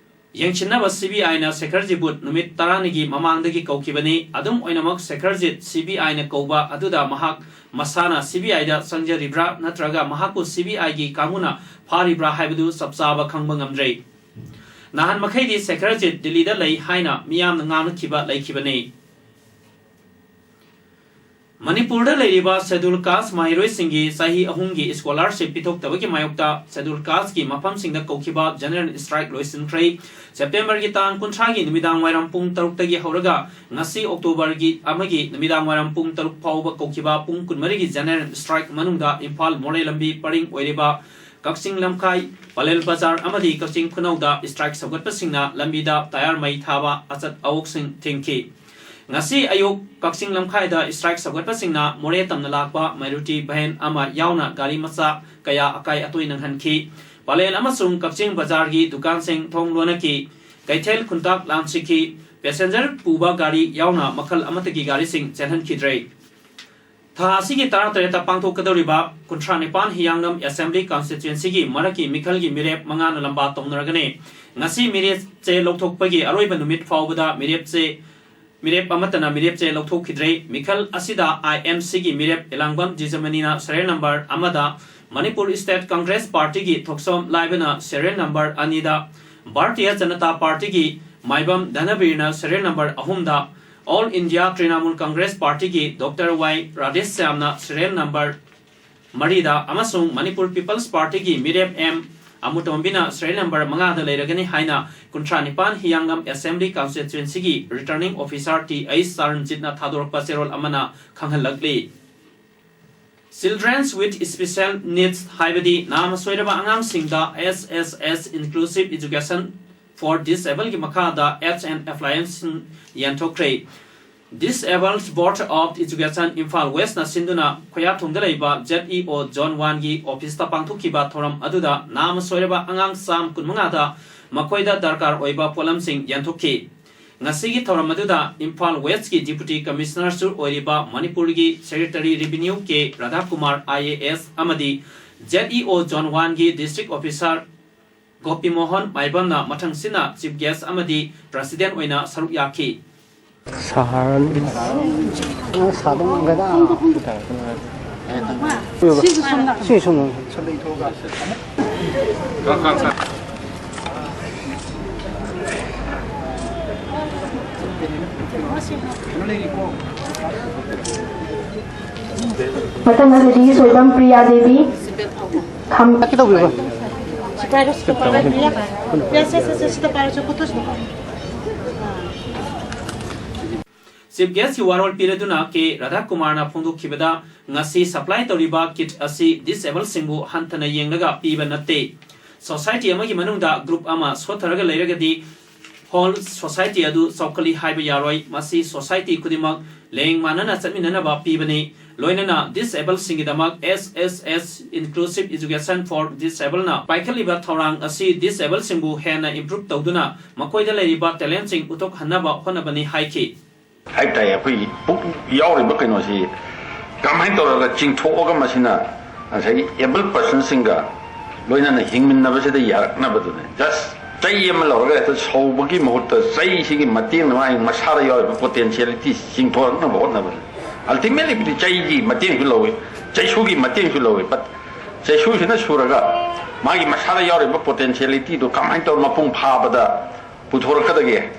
ꯌꯦꯡꯁꯤꯟꯅꯕ ꯁꯤꯕꯤꯑꯥꯏꯅ ꯁꯦꯈꯔꯖꯤꯠꯕꯨ ꯅꯨꯃꯤꯠ ꯇꯔꯥꯅꯤꯒꯤ ꯃꯃꯥꯡꯗꯒꯤ ꯀꯧꯈꯤꯕꯅꯤ꯫ ꯑꯗꯨꯝ ꯑꯣꯏꯅꯃꯛ, ꯁꯦꯈꯔꯖꯤꯠ ꯁꯤꯕꯤꯑꯥꯏꯅ ꯀꯧꯕ ꯑꯗꯨꯗ ꯃꯍꯥꯛ ꯃꯁꯥꯅ ꯁꯤꯕꯤꯑꯥꯏꯗ ꯆꯪꯖꯔꯤꯕ꯭ꯔꯥ ꯅꯠꯇ꯭ꯔꯒ ꯃꯍꯥꯛꯄꯨ ꯁꯤꯕꯤꯑꯥꯏꯒꯤ ꯀꯥꯡꯕꯨꯅ ꯐꯥꯔꯤꯕ꯭ꯔꯥ ꯍꯥꯏꯕꯗꯨ ꯆꯞ ꯆꯥꯕ ꯈꯪꯕ ꯉꯝꯗ꯭ꯔꯦ꯫ ꯅꯍꯥꯟ ꯃꯈꯩꯗꯤ ꯁꯦꯈꯔꯖꯤꯠ ꯗꯤꯜꯂꯤꯗ ꯂꯩ ꯍꯥꯏꯅ ꯃꯤꯌꯥꯝꯅ ꯉꯥꯡꯅꯈꯤꯕ ꯂꯩꯈꯤꯕꯅꯤ꯫ ꯃꯅꯤꯄꯨꯔꯗ ꯂꯩꯔꯤꯕ ꯁꯦꯗꯨꯜ ꯀꯥꯁ ꯃꯍꯩꯔꯣꯏꯁꯤꯡꯒꯤ ꯆꯍꯤ ꯑꯍꯨꯝꯒꯤ ꯁ꯭ꯀꯣꯂꯥꯔꯁꯤꯞ ꯄꯤꯊꯣꯛꯇꯕꯒꯤ ꯃꯥꯌꯣꯛꯇ ꯁꯦꯗꯨꯜ ꯀꯥꯁꯀꯤ ꯃꯐꯝꯁꯤꯡꯗ ꯀꯧꯈꯤꯕ ꯖꯦꯅꯔꯦꯜ ꯁ꯭ꯇ꯭ꯔꯥꯏꯛ ꯂꯣꯏꯁꯤꯟꯈ꯭ꯔꯦ꯫ ꯁꯦꯞꯇꯦꯝꯕꯔꯒꯤ ꯇꯥꯡ ꯀꯨꯟꯊ꯭ꯔꯥꯒꯤ ꯅꯨꯃꯤꯗꯥꯡ ꯋꯥꯏꯔꯝ ꯄꯨꯡ ꯇꯔꯨꯛꯇꯒꯤ ꯍꯧꯔꯒ ꯉꯁꯤ ꯑꯣꯛꯇꯣꯕꯔꯒꯤ ꯑꯃꯒꯤ ꯅꯨꯃꯤꯗꯥꯡ ꯋꯥꯏꯔꯝ ꯄꯨꯡ ꯇꯔꯨꯛ ꯐꯥꯎꯕ ꯀꯧꯈꯤꯕ ꯄꯨꯡ ꯀꯨꯟꯃꯔꯤꯒꯤ ꯖꯦꯅꯔꯦꯜ ꯁ꯭ꯇ꯭ꯔꯥꯏꯛ ꯃꯅꯨꯡꯗ ꯏꯝꯐꯥꯜ ꯃꯣꯔꯦ ꯂꯝꯕꯤ ꯄꯔꯤꯡ ꯑꯣꯏꯔꯤꯕ ꯀꯛꯆꯤꯡ ꯂꯝꯈꯥꯏ, ꯄꯂꯦꯜ ꯕꯖꯥꯔ ꯑꯃꯗꯤ ꯀꯛꯆꯤꯡ ꯈꯨꯅꯧꯗ ꯁ꯭ꯇ꯭ꯔꯥꯏꯛ ꯁꯧꯒꯠꯄꯁꯤꯡꯅ ꯂꯝꯕꯤꯗ ꯇꯌꯥꯔ ꯃꯩ ꯊꯥꯕ ꯑꯆꯠ ꯑꯋꯣꯛꯁꯤꯡ ꯊꯤꯡꯈꯤ꯫ ꯉꯁꯤ ꯑꯌꯨꯛ ꯀꯛꯆꯤꯡ ꯂꯝꯈꯥꯏꯗ ꯁ꯭ꯇ꯭ꯔꯥꯏꯛ ꯁꯧꯒꯠꯄꯁꯤꯡꯅ ꯃꯣꯔꯦ ꯇꯝꯅ ꯂꯥꯛꯄ ꯃꯥꯔꯨꯇꯤ ꯚꯦꯟ ꯑꯃ ꯌꯥꯎꯅ ꯒꯥꯔꯤ ꯃꯆꯥ ꯀꯌꯥ ꯑꯀꯥꯏ ꯑꯇꯣꯏ ꯅꯪꯍꯟꯈꯤ꯫ ꯄꯂꯦꯜ ꯑꯃꯁꯨꯡ ꯀꯛꯆꯤꯡ ꯕꯖꯥꯔꯒꯤ ꯗꯨꯀꯥꯟꯁꯤꯡ ꯊꯣꯡ ꯂꯣꯟꯅꯈꯤ꯫ ꯀꯩꯊꯦꯜ ꯈꯨꯟꯇꯥꯛ ꯂꯥꯟꯁꯤꯈꯤ꯫ ꯄꯦꯁꯦꯟꯖꯔ ꯄꯨꯕ ꯒꯥꯔꯤ ꯌꯥꯎꯅ ꯃꯈꯜ ꯑꯃꯠꯇꯒꯤ ꯒꯥꯔꯤꯁꯤꯡ ꯆꯦꯜꯍꯟꯈꯤꯗ꯭ꯔꯦ꯫ ꯊꯥ ꯑꯁꯤꯒꯤ ꯇꯔꯥꯇꯔꯦꯠꯇ ꯄꯥꯡꯊꯣꯛꯀꯗꯧꯔꯤꯕ ꯀꯨꯟꯊ꯭ꯔꯥ ꯅꯤꯄꯥꯟ ꯍꯤꯌꯥꯡꯂꯝ ꯑꯦꯁꯦꯝꯕ꯭ꯂꯤ ꯀꯟꯁꯇꯤꯇ꯭ꯋꯦꯟꯁꯤꯒꯤ ꯃꯔꯛꯀꯤ ꯃꯤꯈꯜꯒꯤ ꯃꯤꯔꯦꯞ ꯃꯉꯥꯅ ꯂꯝꯕꯥ ꯇꯧꯅꯔꯒꯅꯤ꯫ ꯉꯁꯤ ꯃꯤꯔꯦꯞ ꯆꯦ ꯂꯧꯊꯣꯛꯄꯒꯤ ꯑꯔꯣꯏꯕ ꯅꯨꯃꯤꯠ ꯐꯥꯎꯕꯗ ꯃꯤꯔꯦꯞ ꯆꯦ, ꯃꯤꯔꯦꯞ ꯑꯃꯠꯇꯅ ꯃꯤꯔꯦꯞ ꯆꯦ ꯂꯧꯊꯣꯛꯈꯤꯗ꯭ꯔꯦ꯫ ꯃꯤꯈꯜ ꯑꯁꯤꯗ ꯑꯥꯏ ꯑꯦꯝ ꯁꯤꯒꯤ ꯃꯤꯔꯦꯞ ꯏꯂꯥꯡꯕꯝ ꯖꯤꯖꯃꯅꯤꯅ serial number ꯑꯃꯗ, ꯃꯅꯤꯄꯨꯔ ꯁ꯭ꯇꯦꯠ ꯀꯪꯒ꯭ꯔꯦꯁ ꯄꯥꯔꯇꯤꯒꯤ ꯊꯣꯛꯆꯣꯝ ꯂꯥꯏꯕꯅ serial number ꯑꯅꯤꯗ, ꯚꯥꯔꯇꯤꯌ ꯖꯅꯇꯥ ꯄꯥꯔꯇꯤꯒꯤ ꯃꯥꯏꯕꯝ ꯙꯅꯕꯤꯔꯅ serial number ꯑꯍꯨꯝꯗ, ꯑꯣꯜ ꯏꯟꯗꯤꯌꯥ ꯇ꯭ꯔꯤꯅꯥꯃꯨꯜ ꯀꯪꯒ꯭ꯔꯦꯁ ꯄꯥꯔꯇꯤꯒꯤ ꯗꯣꯛꯇꯔ ꯋꯥꯏ ꯔꯥꯙꯦꯁ꯭ꯌꯥꯝꯅ serial number ꯃꯔꯤꯗ ꯑꯃꯁꯨꯡ ꯃꯅꯤꯄꯨꯔ ꯄꯤꯄꯜꯁ ꯄꯥꯔꯇꯤꯒꯤ ꯃꯤꯔꯦꯞ ꯑꯦꯝ ꯑꯃꯨꯇꯣꯝꯕꯤꯅ serial number ꯃꯉꯥꯗ ꯂꯩꯔꯒꯅꯤ ꯍꯥꯏꯅ ꯀꯨꯟꯊ꯭ꯔꯥ ꯅꯤꯄꯥꯟ ꯍꯤꯌꯥꯡꯂꯝ ꯑꯦꯁꯦꯝꯕ꯭ꯂꯤ ꯀꯟꯁꯇꯤꯇ꯭ꯋꯦꯟꯁꯤꯒꯤ ꯔꯤꯇꯔꯅꯤꯡ ꯑꯣꯐꯤꯁꯥꯔ ꯇꯤ ꯑꯩꯆ ꯆꯔꯟꯖꯤꯠꯅ ꯊꯥꯗꯣꯔꯛꯄ ꯆꯦꯔꯣꯜ ꯑꯃꯅ ꯈꯪꯍꯜꯂꯛꯂꯤ꯫ Children's with Special Needs ꯍꯥꯏꯕꯗꯤ ꯅꯥꯃ ꯁꯣꯏꯔꯕ ꯑꯉꯥꯡꯁꯤꯡꯗ S S S Inclusive Education for Disabledꯒꯤ ꯃꯈꯥꯗ Aids and Applianceꯁꯤꯡ ꯌꯦꯟꯊꯣꯛꯈ꯭ꯔꯦ꯫ Disabled Board of Education Imphal ꯋꯦꯁꯅ ꯁꯤꯟꯗꯨꯅ ꯈꯣꯌꯥꯊꯣꯡꯗ ꯂꯩꯕ Z E O Zone Oneꯒꯤ ꯑꯣꯐꯤꯁꯇ ꯄꯥꯡꯊꯣꯛꯈꯤꯕ ꯊꯧꯔꯝ ꯑꯗꯨꯗ ꯅꯥꯃ ꯁꯣꯏꯔꯕ ꯑꯉꯥꯡ ꯆꯥꯝ ꯀꯨꯟꯃꯉꯥꯗ ꯃꯈꯣꯏꯗ ꯗꯔꯀꯥꯔ ꯑꯣꯏꯕ ꯄꯣꯠꯂꯝꯁꯤꯡ ꯌꯦꯟꯊꯣꯛꯈꯤ꯫ ꯉꯁꯤꯒꯤ ꯊꯧꯔꯝ ꯑꯗꯨꯗ ꯏꯝꯐꯥꯜ ꯋꯦꯁꯀꯤ Deputy Commissionerꯁꯨ ꯑꯣꯏꯔꯤꯕ ꯃꯅꯤꯄꯨꯔꯒꯤ Secretary Revenue K ꯔꯥꯙꯥꯀꯨꯃꯥꯔ I A S ꯑꯃꯗꯤ Z E O Zone Oneꯒꯤ District Officer ꯒꯣꯄꯤꯃꯣꯍꯟ ꯃꯥꯏꯕꯝꯅ ꯃꯊꯪꯁꯤꯠꯅ Chief Guest ꯑꯃꯗꯤ President ꯑꯣꯏꯅ ꯁꯔꯨꯛ ꯌꯥꯈꯤ꯫ ꯁꯍꯔ ꯁꯤ ꯁꯨꯝ ꯃꯊꯪ ꯑꯗꯨꯗꯤ ꯁꯣꯏꯕꯝ ꯄ꯭ꯔꯤꯌꯥ ꯗꯦꯕꯤ꯫ ꯈꯝ- ꯀꯩ ꯇꯧꯕꯤꯕ? ꯁꯤ ꯄꯥꯏꯔꯣ, ꯁꯤꯗ ꯄꯥꯏꯔꯣ, ꯄ꯭ꯔꯤꯌꯥ꯫ ꯁꯦ, ꯁꯦ, ꯁꯦ, ꯁꯦ, ꯁꯤꯗ ꯄꯥꯏꯔꯣ, ꯁꯦ, ꯐꯣꯇꯣ ꯁꯤꯗ ꯄꯥꯏꯔꯣ꯫ Chief Guestꯀꯤ ꯋꯥꯔꯣꯜ ꯄꯤꯔꯗꯨꯅ ꯀꯦ ꯔꯥꯙꯥꯀꯨꯃꯥꯔꯅ ꯐꯣꯡꯗꯣꯛꯈꯤꯕꯗ, ꯉꯁꯤ supply ꯇꯧꯔꯤꯕ kit ꯑꯁꯤ disabledꯁꯤꯡꯕꯨ ꯍꯟꯊꯅ ꯌꯦꯡꯂꯒ ꯄꯤꯕ ꯅꯠꯇꯦ꯫ Society ꯑꯃꯒꯤ ꯃꯅꯨꯡꯗ group ꯑꯃ ꯁꯣꯠꯊꯔꯒ ꯂꯩꯔꯒꯗꯤ whole society ꯑꯗꯨ ꯆꯥꯎꯈꯠꯂꯤ ꯍꯥꯏꯕ ꯌꯥꯔꯣꯏ꯫ ꯃꯁꯤ society ꯈꯨꯗꯤꯡꯃꯛ ꯂꯦꯡ ꯃꯥꯟꯅꯅ ꯆꯠꯃꯤꯟꯅꯅꯕ ꯄꯤꯕꯅꯤ꯫ ꯂꯣꯏꯅꯅ disabledꯁꯤꯡꯒꯤꯗꯃꯛ S S S Inclusive Education for Disabledꯅ ꯄꯥꯏꯈꯠꯂꯤꯕ ꯊꯧꯔꯥꯡ ꯑꯁꯤ disabledꯁꯤꯡꯕꯨ ꯍꯦꯟꯅ improve ꯇꯧꯗꯨꯅ ꯃꯈꯣꯏꯗ ꯂꯩꯔꯤꯕ talentꯁꯤꯡ ꯎꯠꯊꯣꯛꯍꯟꯅꯕ ꯍꯣꯠꯅꯕꯅꯤ ꯍꯥꯏꯈꯤ꯫ ꯍꯥꯏꯕ ꯇꯥꯏ, ꯑꯩꯈꯣꯏꯒꯤ ꯄꯨꯛ ꯌꯥꯎꯔꯤꯕ ꯀꯩꯅꯣꯁꯤ ꯀꯃꯥꯏꯅ ꯇꯧꯔꯒ ꯆꯤꯡꯊꯣꯛꯑꯒ ꯃꯁꯤꯅ ꯉꯁꯥꯏꯒꯤ able personꯁꯤꯡꯒ ꯂꯣꯏꯅꯅ ꯍꯤꯡꯃꯤꯟꯅꯕꯁꯤꯗ ꯌꯥꯔꯛꯅꯕꯗꯨꯅꯦ꯫ Just ꯆꯩ ꯑꯃ ꯂꯧꯔꯒ ꯍꯦꯛꯇ ꯁꯧꯕꯒꯤ ꯃꯍꯨꯠꯇ ꯆꯩꯁꯤꯒꯤ ꯃꯇꯦꯡꯅ ꯃꯥꯒꯤ ꯃꯁꯥꯗ ꯌꯥꯎꯔꯤꯕ potentiality ꯆꯤꯡꯊꯣꯔꯛꯅꯕ ꯍꯣꯠꯅꯕꯅꯤ꯫ Ultimatelyꯕꯨꯗꯤ ꯆꯩꯒꯤ ꯃꯇꯦꯡꯁꯨ ꯂꯧꯏ, ꯆꯩꯁꯨꯒꯤ ꯃꯇꯦꯡꯁꯨ ꯂꯧꯏ, but ꯆꯩꯁꯨꯁꯤꯅ ꯁꯨꯔꯒ ꯃꯥꯒꯤ ꯃꯁꯥꯗ ꯌꯥꯎꯔꯤꯕ potentialityꯗꯨ ꯀꯃꯥꯏꯅ ꯇꯧꯔ ꯃꯄꯨꯡ ꯐꯥꯕꯗ ꯄꯨꯊꯣꯔꯛꯀꯗꯒꯦ,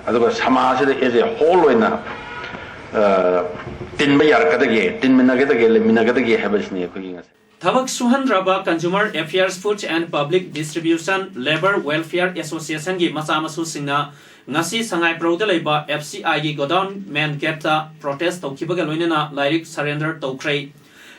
ꯑꯗꯨꯒ ꯁꯃꯥꯖꯁꯤꯗ as a whole ꯑꯣꯏꯅ, ꯑ, ꯇꯤꯟꯕ ꯌꯥꯔꯛꯀꯗꯒꯦ, ꯇꯤꯟꯃꯤꯟꯅꯒꯗꯒꯦ, ꯂꯩꯃꯤꯟꯅꯒꯗꯒꯦ ꯍꯥꯏꯕꯁꯤꯅꯤ ꯑꯩꯈꯣꯏꯒꯤ ꯉꯁꯤ꯫ ꯊꯕꯛ ꯁꯨꯍꯟꯗ꯭ꯔꯕ Consumer Affairs, Food and Public Distribution, Labour Welfare Associationꯒꯤ ꯃꯆꯥ ꯃꯁꯨꯁꯤꯡꯅ ꯉꯁꯤ ꯁꯉꯥꯏꯄ꯭ꯔꯧꯗ ꯂꯩꯕ F C Iꯒꯤ godown main gateꯇ protest ꯇꯧꯈꯤꯕꯒ ꯂꯣꯏꯅꯅ ꯂꯥꯏꯔꯤꯛ surrender ꯇꯧꯈ꯭ꯔꯦ꯫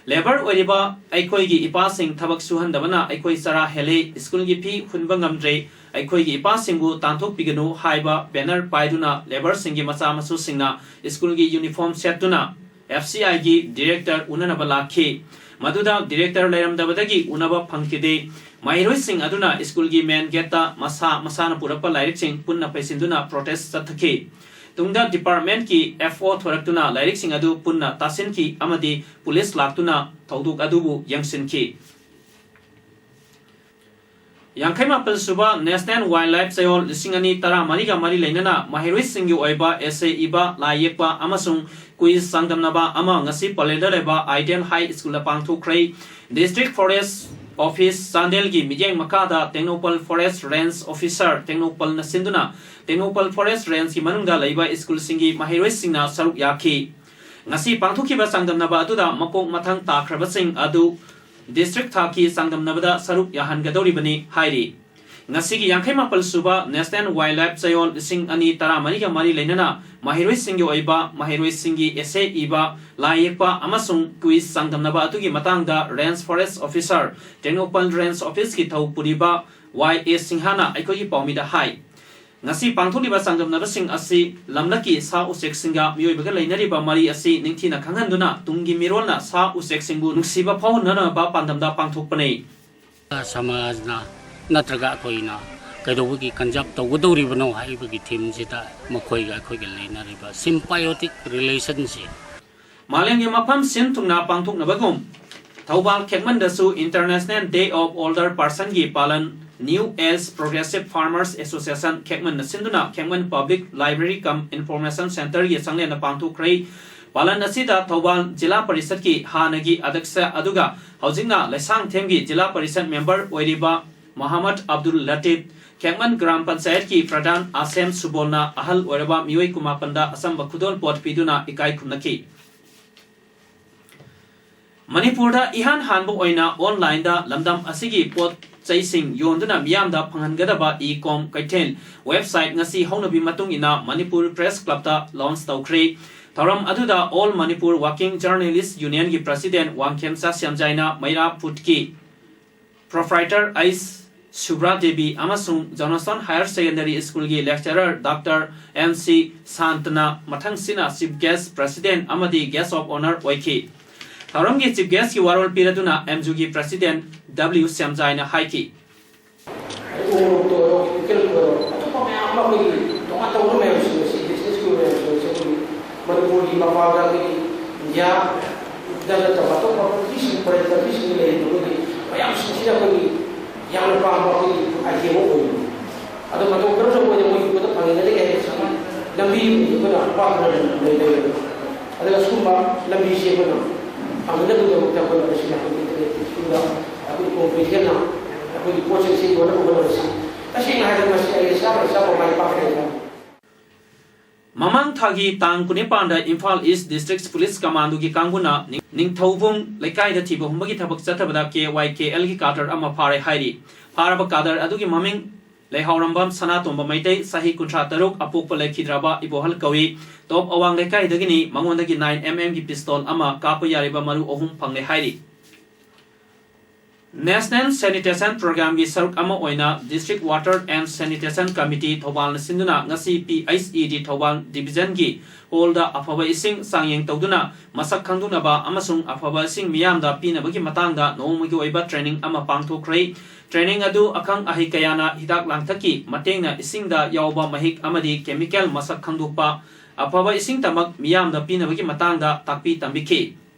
Labour ꯑꯣꯏꯔꯤꯕ ꯑꯩꯈꯣꯏꯒꯤ ꯏꯄꯥꯁꯤꯡ ꯊꯕꯛ ꯁꯨꯍꯟꯗꯕꯅ ꯑꯩꯈꯣꯏ ꯆꯔꯥ ꯍꯦꯜꯂꯦ, ꯁ꯭ꯀꯨꯜꯒꯤ ꯐꯤ ꯍꯨꯟꯕ ꯉꯝꯗ꯭ꯔꯦ, ꯑꯩꯈꯣꯏꯒꯤ ꯏꯄꯥꯁꯤꯡꯕꯨ ꯇꯥꯟꯊꯣꯛꯄꯤꯒꯅꯨ ꯍꯥꯏꯕ banner ꯄꯥꯏꯗꯨꯅ labourꯁꯤꯡꯒꯤ ꯃꯆꯥ ꯃꯁꯨꯁꯤꯡꯅ ꯁ꯭ꯀꯨꯜꯒꯤ uniform ꯁꯦꯠꯇꯨꯅ F C Iꯒꯤ director ꯎꯅꯅꯕ ꯂꯥꯛꯈꯤ꯫ ꯃꯗꯨꯗ director ꯂꯩꯔꯝꯗꯕꯗꯒꯤ ꯎꯅꯕ ꯐꯪꯈꯤꯗꯦ꯫ ꯃꯍꯩꯔꯣꯏꯁꯤꯡ ꯑꯗꯨꯅ ꯁ꯭ꯀꯨꯜꯒꯤ main gateꯇ ꯃꯁꯥ ꯃꯁꯥꯅ ꯄꯨꯔꯛꯄ ꯂꯥꯏꯔꯤꯛꯁꯤꯡ ꯄꯨꯟꯅ ꯄꯩꯁꯤꯟꯗꯨꯅ protest ꯆꯠꯊꯈꯤ꯫ ꯇꯨꯡꯗ departmentꯀꯤ F O ꯊꯣꯔꯛꯇꯨꯅ ꯂꯥꯏꯔꯤꯛꯁꯤꯡ ꯑꯗꯨ ꯄꯨꯟꯅ ꯇꯥꯁꯤꯟꯈꯤ ꯑꯃꯗꯤ police ꯂꯥꯛꯇꯨꯅ ꯊꯧꯗꯣꯛ ꯑꯗꯨꯕꯨ ꯌꯦꯡꯁꯤꯟꯈꯤ꯫ ꯌꯥꯡꯈꯩ ꯃꯥꯄꯜ ꯁꯨꯕ National Wildlife ꯆꯌꯣꯜ ꯂꯤꯁꯤꯡ ꯑꯅꯤ ꯇꯔꯥꯃꯔꯤꯒ ꯃꯔꯤ ꯂꯩꯅꯅ ꯃꯍꯩꯔꯣꯏꯁꯤꯡꯒꯤ ꯑꯣꯏꯕ essay ꯏꯕ, ꯂꯥꯏ ꯌꯦꯛꯄ ꯑꯃꯁꯨꯡ quiz ꯆꯥꯡꯗꯝꯅꯕ ꯑꯃ ꯉꯁꯤ ꯄꯂꯦꯜꯗ ꯂꯩꯕ Ideal High Schoolꯗ ꯄꯥꯡꯊꯣꯛꯈ꯭ꯔꯦ꯫ District Forest Office ꯆꯥꯟꯗꯦꯜꯒꯤ ꯃꯤꯠꯌꯦꯡ ꯃꯈꯥꯗ ꯇꯦꯡꯅꯧꯄꯜ Forest Range Officer ꯇꯦꯡꯅꯧꯄꯜꯅ ꯁꯤꯟꯗꯨꯅ ꯇꯦꯡꯅꯧꯄꯜ Forest Rangeꯀꯤ ꯃꯅꯨꯡꯗ ꯂꯩꯕ ꯁ꯭ꯀꯨꯜꯁꯤꯡꯒꯤ ꯃꯍꯩꯔꯣꯏꯁꯤꯡꯅ ꯁꯔꯨꯛ ꯌꯥꯈꯤ꯫ ꯉꯁꯤ ꯄꯥꯡꯊꯣꯛꯈꯤꯕ ꯆꯥꯡꯗꯝꯅꯕ ꯑꯗꯨꯗ ꯃꯀꯣꯛ ꯃꯊꯪ ꯇꯥꯈ꯭ꯔꯕꯁꯤꯡ ꯑꯗꯨ district ꯊꯥꯛꯀꯤ ꯆꯥꯡꯗꯝꯅꯕꯗ ꯁꯔꯨꯛ ꯌꯥꯍꯟꯒꯗꯧꯔꯤꯕꯅꯤ ꯍꯥꯏꯔꯤ꯫ ꯉꯁꯤꯒꯤ ꯌꯥꯡꯈꯩ ꯃꯥꯄꯜ ꯁꯨꯕ National Wildlife ꯆꯌꯣꯜ ꯂꯤꯁꯤꯡ ꯑꯅꯤ ꯇꯔꯥꯃꯔꯤꯒ ꯃꯔꯤ ꯂꯩꯅꯅ ꯃꯍꯩꯔꯣꯏꯁꯤꯡꯒꯤ ꯑꯣꯏꯕ ꯃꯍꯩꯔꯣꯏꯁꯤꯡꯒꯤ essay ꯏꯕ, ꯂꯥꯏ ꯌꯦꯛꯄ ꯑꯃꯁꯨꯡ quiz ꯆꯥꯡꯗꯝꯅꯕ ꯑꯗꯨꯒꯤ ꯃꯇꯥꯡꯗ Range Forest Officer Tengnoupal Range Officeꯀꯤ ꯊꯧ ꯄꯨꯔꯤꯕ Y A ꯁꯤꯡꯍꯅ ꯑꯩꯈꯣꯏꯒꯤ ꯄꯥꯎꯃꯤꯗ ꯍꯥꯏ꯫ ꯉꯁꯤ ꯄꯥꯡꯊꯣꯛꯂꯤꯕ ꯆꯥꯡꯗꯝꯅꯕꯁꯤꯡ ꯑꯁꯤ ꯂꯝꯂꯛꯀꯤ ꯁꯥ ꯎꯆꯦꯛꯁꯤꯡꯒ ꯃꯤꯑꯣꯏꯕꯒ ꯂꯩꯅꯔꯤꯕ ꯃꯔꯤ ꯑꯁꯤ ꯅꯤꯡꯊꯤꯅ ꯈꯪꯍꯟꯗꯨꯅ ꯇꯨꯡꯒꯤ ꯃꯤꯔꯣꯜꯅ ꯁꯥ ꯎꯆꯦꯛꯁꯤꯡꯕꯨ ꯅꯨꯡꯁꯤꯕ ꯐꯥꯎꯍꯟꯅꯅꯕ ꯄꯥꯟꯗꯝꯗ ꯄꯥꯡꯊꯣꯛꯄꯅꯤ꯫ ꯁꯃꯥꯖꯅ ꯅꯠꯇ꯭ꯔꯒ ꯑꯩꯈꯣꯏꯅ ꯀꯩꯗꯧꯕꯒꯤ conserve ꯇꯧꯒꯗꯧꯔꯤꯕꯅꯣ ꯍꯥꯏꯕꯒꯤ themeꯁꯤꯗ ꯃꯈꯣꯏꯒ ꯑꯩꯈꯣꯏꯒ ꯂꯩꯅꯔꯤꯕ symbiotic relationꯁꯤ ꯃꯥꯂꯦꯝꯒꯤ ꯃꯐꯝ ꯁꯤꯟ ꯊꯨꯡꯅ ꯄꯥꯡꯊꯣꯛꯅꯕꯒꯨꯝ, Thoubal ꯈꯦꯛꯃꯟꯗꯁꯨ International Day of Older Personꯒꯤ ꯄꯥꯂꯟ New Age Progressive Farmers Association ꯈꯦꯛꯃꯟꯅ ꯁꯤꯟꯗꯨꯅ ꯈꯦꯛꯃꯟ Public Library cum Information Centreꯒꯤ ꯆꯪꯂꯦꯟꯗ ꯄꯥꯡꯊꯣꯛꯈ꯭ꯔꯦ꯫ ꯄꯥꯂꯟ ꯑꯁꯤꯗ ꯊꯧꯕꯥꯜ ꯖꯤꯂꯥ ꯄꯔꯤꯁꯠꯀꯤ ꯍꯥꯟꯅꯒꯤ ꯑꯗꯛꯁ ꯑꯗꯨꯒ ꯍꯧꯖꯤꯛꯅ ꯂꯩꯁꯥꯡꯊꯦꯝꯒꯤ ꯖꯤꯂꯥ ꯄꯔꯤꯁꯠ member ꯑꯣꯏꯔꯤꯕ ꯃꯣꯍꯝꯃꯗ ꯑꯕꯗꯨꯜ ꯂꯇꯤꯐ, ꯈꯦꯛꯃꯟ ꯒ꯭ꯔꯥꯝ ꯄꯟꯆꯥꯌꯠꯀꯤ ꯄ꯭ꯔꯙꯥꯟ ꯑꯁꯦꯝ ꯁꯨꯕꯣꯜꯅ ꯑꯍꯜ ꯑꯣꯏꯔꯕ ꯃꯤꯑꯣꯏ ꯀꯨꯟꯃꯥꯄꯟꯗ ꯑꯆꯝꯕ ꯈꯨꯗꯣꯜꯄꯣꯠ ꯄꯤꯗꯨꯅ ꯏꯀꯥꯏ ꯈꯨꯝꯅꯈꯤ꯫ ꯃꯅꯤꯄꯨꯔꯗ ꯏꯍꯥꯟ ꯍꯥꯟꯕ ꯑꯣꯏꯅ onlineꯗ ꯂꯝꯗꯝ ꯑꯁꯤꯒꯤ ꯄꯣꯠ ꯆꯩꯁꯤꯡ ꯌꯣꯟꯗꯨꯅ ꯃꯤꯌꯥꯝꯗ ꯐꯪꯍꯟꯒꯗꯕ e-com ꯀꯩꯊꯦꯜ website ꯉꯁꯤ ꯍꯧꯅꯕꯤ ꯃꯇꯨꯡ ꯏꯟꯅ ꯃꯅꯤꯄꯨꯔ Press Clubꯇ launch ꯇꯧꯈ꯭ꯔꯦ꯫ ꯊꯧꯔꯝ ꯑꯗꯨꯗ All Manipur Working Journalist Unionꯒꯤ President ꯋꯥꯡꯈꯦꯝꯆꯥ ꯁ꯭ꯌꯥꯝꯖꯥꯏꯅ, ꯃꯩꯔꯥ Foodꯀꯤ Proprietor ꯑꯩꯆ ꯁꯨꯕ꯭ꯔꯥ ꯗꯦꯕꯤ ꯑꯃꯁꯨꯡ Johnson Higher Secondary Schoolꯒꯤ lecturer Doctor M C ꯁꯥꯟꯇꯅ ꯃꯊꯪꯁꯤꯅ chief guest, president ꯑꯃꯗꯤ guest of honour ꯑꯣꯏꯈꯤ꯫ ꯊꯧꯔꯝꯒꯤ ꯆꯤꯐ ꯒꯦꯁꯀꯤ ꯋꯥꯔꯣꯜ ꯄꯤꯔꯗꯨꯅ ꯑꯦꯝꯖꯨꯒꯤ ꯄ꯭ꯔꯁꯤꯗꯦꯟ ꯗꯕ꯭ꯂꯤꯎ ꯁ꯭ꯌꯥꯝꯖꯥꯏꯅ ꯍꯥꯏꯈꯤ꯫ ꯎꯃꯣꯔꯣꯛꯇ ꯑꯣꯏꯔꯣ, ꯄꯤꯀꯜꯕꯨ ꯑꯣꯏꯔꯣ, ꯑꯇꯣꯞꯄ ꯃꯌꯥꯝ ꯑꯃ ꯑꯩꯈꯣꯏꯒꯤ ꯇꯣꯉꯥꯟ ꯇꯣꯉꯥꯟꯕ ꯃꯌꯥꯝꯁꯤꯡ ꯑꯁꯤ, ꯕꯤꯖꯤꯅꯦꯁꯀꯤ ꯑꯣꯏꯕ ꯃꯌꯥꯝꯁꯤꯡ ꯑꯁꯤ ꯑꯩꯈꯣꯏꯒꯤ ꯃꯅꯤꯄꯨꯔꯒꯤ ꯃꯄꯥꯟꯗ, ꯑꯩꯈꯣꯏꯒꯤ ꯏꯟꯗꯤꯌꯥꯗ ꯅꯠꯇꯕ ꯑꯇꯣꯞꯄ ꯀꯟꯇ꯭ꯔꯤꯁꯤꯡ, ꯐꯣꯔꯦꯟ ꯀꯟꯇ꯭ꯔꯤꯁꯤꯡꯗ ꯂꯩꯔꯤꯕ ꯑꯩꯈꯣꯏꯒꯤ ꯃꯌꯥꯝꯁꯤꯡꯁꯤꯗ ꯑꯩꯈꯣꯏꯒꯤ ꯌꯥꯝꯅ ꯄꯥꯝꯕ ꯑꯩꯈꯣꯏꯒꯤ ꯑꯥꯏꯇꯦꯝ ꯑꯃ ꯑꯣꯏꯕꯅꯤ꯫ ꯑꯗꯣ ꯃꯇꯧ ꯀꯔꯝꯅ ꯃꯣꯏꯗ ꯃꯣꯏ ꯄꯣꯠꯇꯣ ꯐꯪꯍꯟꯒꯗꯒꯦ ꯍꯥꯏꯕꯁꯤꯒꯤ ꯂꯝꯕꯤ ꯑꯩꯈꯣꯏꯅ ꯄꯥꯛꯇꯅ ꯂꯩ-, ꯂꯩ-, ꯂꯩ-, ꯑꯗꯨꯅ ꯑꯁꯤꯒꯨꯝꯕ ꯂꯝꯕꯤꯁꯦ ꯑꯩꯈꯣꯏꯅ ꯐꯪꯅꯅꯕꯒꯤꯗꯃꯛꯇ ꯑꯩꯈꯣꯏꯅ ꯃꯁꯤꯗ ꯑꯩꯈꯣꯏꯒꯤ ꯏꯟꯇꯔꯅꯦꯠꯀꯤ ꯊ꯭ꯔꯨꯗ ꯑꯩꯈꯣꯏꯒꯤ ꯀꯣꯡꯀ꯭ꯔꯤꯠ ꯍꯦꯟꯅ ꯑꯩꯈꯣꯏꯒꯤ ꯄꯣꯠ ꯆꯩꯁꯤ ꯌꯣꯟꯅꯕ ꯍꯣꯠꯅꯕꯁꯤ ꯇꯁꯦꯡꯅ ꯍꯥꯏꯔꯒ ꯃꯁꯤ ꯑꯩ ꯏꯁꯥꯅ ꯏꯁꯥꯕꯨ ꯃꯥꯏ ꯄꯥꯛꯀꯅꯤ ꯈꯜꯂꯤ꯫ ꯃꯃꯥꯡ ꯊꯥꯒꯤ ꯇꯥꯡ ꯀꯨꯟꯅꯤꯄꯥꯟꯗ ꯏꯝꯐꯥꯜ ꯏꯁ ꯗꯤꯁꯇ꯭ꯔꯤꯛ ꯄꯨꯂꯤꯁ ꯀꯃꯥꯟꯗꯣꯒꯤ ꯀꯥꯡꯕꯨꯅ ꯅꯤꯡ-, ꯅꯤꯡꯊꯧꯕꯨꯡ ꯂꯩꯀꯥꯏꯗ ꯊꯤꯕ ꯍꯨꯝꯕꯒꯤ ꯊꯕꯛ ꯆꯠꯊꯕꯗ ꯀꯦ ꯋꯥꯏ ꯀꯦ ꯑꯦꯜꯒꯤ ꯀꯥꯗꯔ ꯑꯃ ꯐꯥꯔꯦ ꯍꯥꯏꯔꯤ꯫ ꯐꯥꯔꯕ ꯀꯥꯗꯔ ꯑꯗꯨꯒꯤ ꯃꯃꯤꯡ ꯂꯩꯍꯥꯎꯔꯝꯕꯝ ꯁꯅꯥꯇꯣꯝꯕ ꯃꯩꯇꯩ, ꯆꯍꯤ ꯀꯨꯟꯊ꯭ꯔꯥ ꯇꯔꯨꯛ, ꯑꯄꯣꯛꯄ ꯂꯩꯈꯤꯗ꯭ꯔꯕ ꯏꯕꯣꯍꯜ ꯀꯧꯏ꯫ ꯇꯣꯞ ꯑꯋꯥꯡ ꯂꯩꯀꯥꯏꯗꯒꯤꯅꯤ꯫ ꯃꯉꯣꯟꯗꯒꯤ ꯅꯥꯏꯟ ꯑꯦꯝ ꯑꯦꯝꯒꯤ ꯄꯤꯁꯇꯣꯜ ꯑꯃ, ꯀꯥꯞꯄ ꯌꯥꯔꯤꯕ ꯃꯔꯨ ꯑꯍꯨꯝ ꯐꯪꯂꯦ ꯍꯥꯏꯔꯤ꯫ National Sanitation Programꯒꯤ ꯁꯔꯨꯛ ꯑꯃ ꯑꯣꯏꯅ District Water and Sanitation Committee ꯊꯧꯕꯥꯜꯅ ꯁꯤꯟꯗꯨꯅ ꯉꯁꯤ ꯄꯤ ꯑꯩꯆ ꯏ ꯗꯤ ꯊꯧꯕꯥꯜ ꯗꯤꯕꯤꯖꯟꯒꯤ ꯍꯣꯜꯗ ꯑꯐꯕ ꯏꯁꯤꯡ ꯆꯥꯡꯌꯦꯡ ꯇꯧꯗꯨꯅ ꯃꯁꯛ ꯈꯪꯗꯣꯛꯅꯕ ꯑꯃꯁꯨꯡ ꯑꯐꯕ ꯏꯁꯤꯡ ꯃꯤꯌꯥꯝꯗ ꯄꯤꯅꯕꯒꯤ ꯃꯇꯥꯡꯗ ꯅꯣꯡꯃꯒꯤ ꯑꯣꯏꯕ ꯇ꯭ꯔꯦꯅꯤꯡ ꯑꯃ ꯄꯥꯡꯊꯣꯛꯈ꯭ꯔꯦ꯫ ꯇ꯭ꯔꯦꯅꯤꯡ ꯑꯗꯨ ꯑꯈꯪ ꯑꯍꯩ ꯀꯌꯥꯅ ꯍꯤꯗꯥꯛ ꯂꯥꯡꯊꯛꯀꯤ ꯃꯇꯦꯡꯅ ꯏꯁꯤꯡꯗ ꯌꯥꯎꯕ ꯃꯍꯤꯛ ꯑꯃꯗꯤ ꯀꯦꯃꯤꯀꯦꯜ ꯃꯁꯛ ꯈꯪꯗꯣꯛꯄ, ꯑꯐꯕ ꯏꯁꯤꯡ ꯇꯃꯛ ꯃꯤꯌꯥꯝꯗ ꯄꯤꯅꯕꯒꯤ ꯃꯇꯥꯡꯗ ꯇꯥꯛꯄꯤ ꯇꯝꯕꯤꯈꯤ꯫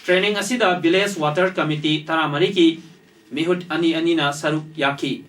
ꯇ꯭ꯔꯦꯅꯤꯡ ꯑꯁꯤꯗ Village Water Committee ꯇꯔꯥꯃꯔꯤꯒꯤ ꯃꯤꯍꯨꯠ ꯑꯅꯤ ꯑꯅꯤꯅ ꯁꯔꯨꯛ ꯌꯥꯈꯤ꯫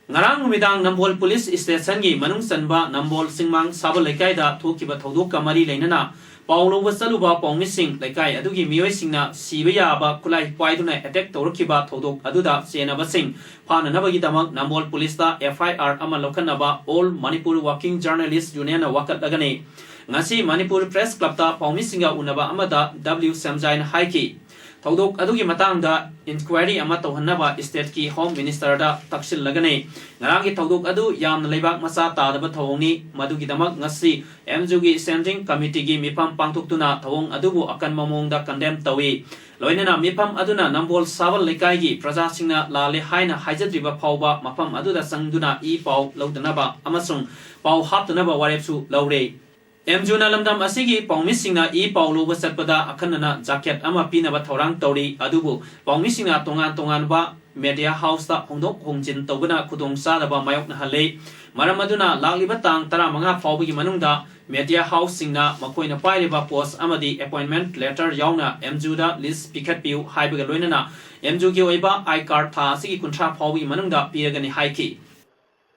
ꯉꯔꯥꯡ ꯅꯨꯃꯤꯗꯥꯡ ꯅꯝꯕꯣꯜ ꯄꯨꯂꯤꯁ ꯁ꯭ꯇꯦꯁꯟꯒꯤ ꯃꯅꯨꯡ ꯆꯟꯕ ꯅꯝꯕꯣꯜ ꯆꯤꯡꯃꯥꯡ ꯁꯥꯕ ꯂꯩꯀꯥꯏꯗ ꯊꯣꯛꯈꯤꯕ ꯊꯧꯗꯣꯛꯀ ꯃꯔꯤ ꯂꯩꯅꯅ ꯄꯥꯎ ꯂꯧꯕ ꯆꯠꯂꯨꯕ ꯄꯥꯎꯃꯤꯁꯤꯡ, ꯂꯩꯀꯥꯏ ꯑꯗꯨꯒꯤ ꯃꯤꯑꯣꯏꯁꯤꯡꯅ ꯁꯤꯕ ꯌꯥꯕ ꯈꯨꯠꯂꯥꯏ ꯄꯥꯏꯗꯨꯅ ꯑꯦꯇꯦꯛ ꯇꯧꯔꯛꯈꯤꯕ ꯊꯧꯗꯣꯛ ꯑꯗꯨꯗ ꯆꯦꯟꯅꯕꯁꯤꯡ ꯐꯥꯅꯅꯕꯒꯤꯗꯃꯛ ꯅꯝꯕꯣꯜ ꯄꯨꯂꯤꯁꯇ ꯑꯦꯐ ꯑꯥꯏ ꯑꯥꯔ ꯑꯃ ꯂꯧꯈꯠꯅꯕ All Manipur Working Journalist Unionꯅ ꯋꯥꯀꯠꯂꯒꯅꯤ꯫ ꯉꯁꯤ ꯃꯅꯤꯄꯨꯔ ꯄ꯭ꯔꯦꯁ ꯀ꯭ꯂꯕꯇ ꯄꯥꯎꯃꯤꯁꯤꯡꯒ ꯎꯅꯕ ꯑꯃꯗ ꯗꯕ꯭ꯂꯤꯎ ꯁꯦꯝꯖꯥꯏꯅ ꯍꯥꯏꯈꯤ꯫ ꯊꯧꯗꯣꯛ ꯑꯗꯨꯒꯤ ꯃꯇꯥꯡꯗ ꯏꯟꯀ꯭ꯋꯥꯏꯔꯤ ꯑꯃ ꯇꯧꯍꯟꯅꯕ ꯁ꯭ꯇꯦꯠꯀꯤ ꯍꯣꯝ ꯃꯤꯅꯤꯁꯇꯔꯗ ꯇꯛꯁꯤꯜꯂꯒꯅꯤ꯫ ꯉꯔꯥꯡꯒꯤ ꯊꯧꯗꯣꯛ ꯑꯗꯨ ꯌꯥꯝꯅ ꯂꯩꯕꯥꯛ ꯃꯆꯥ ꯇꯥꯗꯕ ꯊꯧꯑꯣꯡꯅꯤ꯫ ꯃꯗꯨꯒꯤꯗꯃꯛ ꯉꯁꯤ ꯑꯦꯝꯖꯨꯒꯤ ꯁ꯭ꯇꯦꯟꯗꯤꯡ ꯀꯃꯤꯇꯤꯒꯤ ꯃꯤꯐꯝ ꯄꯥꯡꯊꯣꯛꯇꯨꯅ ꯊꯧꯑꯣꯡ ꯑꯗꯨꯕꯨ ꯑꯀꯟꯕ ꯃꯑꯣꯡꯗ ꯀꯟꯗꯦꯝ ꯇꯧꯏ꯫ ꯂꯣꯏꯅꯅ ꯃꯤꯐꯝ ꯑꯗꯨꯅ ꯅꯝꯕꯣꯜ ꯁꯥꯕꯜ ꯂꯩꯀꯥꯏꯒꯤ ꯄ꯭ꯔꯖꯥꯁꯤꯡꯅ ꯂꯥꯜꯂꯦ ꯍꯥꯏꯅ ꯍꯥꯏꯖꯗ꯭ꯔꯤꯕ ꯐꯥꯎꯕ ꯃꯐꯝ ꯑꯗꯨꯗ ꯆꯪꯗꯨꯅ ꯏ ꯄꯥꯎ ꯂꯧꯗꯅꯕ ꯑꯃꯁꯨꯡ ꯄꯥꯎ ꯍꯥꯞꯇꯅꯕ ꯋꯥꯔꯦꯞꯁꯨ ꯂꯧꯔꯦ꯫ ꯑꯦꯝꯖꯨꯅ ꯂꯝꯗꯝ ꯑꯁꯤꯒꯤ ꯄꯥꯎꯃꯤꯁꯤꯡꯅ ꯏ ꯄꯥꯎ ꯂꯧꯕ ꯆꯠꯄꯗ ꯑꯈꯟꯅꯅ ꯖꯥꯀꯦꯠ ꯑꯃ ꯄꯤꯅꯕ ꯊꯧꯔꯥꯡ ꯇꯧꯔꯤ, ꯑꯗꯨꯕꯨ ꯄꯥꯎꯃꯤꯁꯤꯡꯅ ꯇꯣꯉꯥꯟ ꯇꯣꯉꯥꯟꯕ ꯃꯦꯗꯤꯌꯥ ꯍꯥꯎꯁꯇ ꯍꯣꯡꯗꯣꯛ ꯍꯣꯡꯖꯤꯟ ꯇꯧꯕꯅ ꯈꯨꯗꯣꯡꯆꯥꯗꯕ ꯃꯥꯌꯣꯛꯅꯍꯜꯂꯤ꯫ ꯃꯔꯝ ꯑꯗꯨꯅ ꯂꯥꯛꯂꯤꯕ ꯇꯥꯡ ꯇꯔꯥꯃꯉꯥ ꯐꯥꯎꯕꯒꯤ ꯃꯅꯨꯡꯗ ꯃꯦꯗꯤꯌꯥ ꯍꯥꯎꯁꯁꯤꯡꯅ ꯃꯈꯣꯏꯅ ꯄꯥꯏꯔꯤꯕ ꯄꯣꯁ ꯑꯃꯗꯤ ꯑꯦꯄꯣꯏꯟꯃꯦꯟꯠ ꯂꯦꯇꯔ ꯌꯥꯎꯅ ꯑꯦꯝꯖꯨꯗ ꯂꯤꯁ꯭ꯠ ꯄꯤꯈꯠꯄꯤꯌꯨ ꯍꯥꯏꯕꯒ ꯂꯣꯏꯅꯅ ꯑꯦꯝꯖꯨꯒꯤ ꯑꯣꯏꯕ ꯑꯥꯏ ꯀꯥꯔꯗ ꯊꯥ ꯑꯁꯤꯒꯤ ꯀꯨꯟꯊ꯭ꯔꯥ ꯐꯥꯎꯕꯒꯤ ꯃꯅꯨꯡꯗ ꯄꯤꯔꯒꯅꯤ ꯍꯥꯏꯈꯤ꯫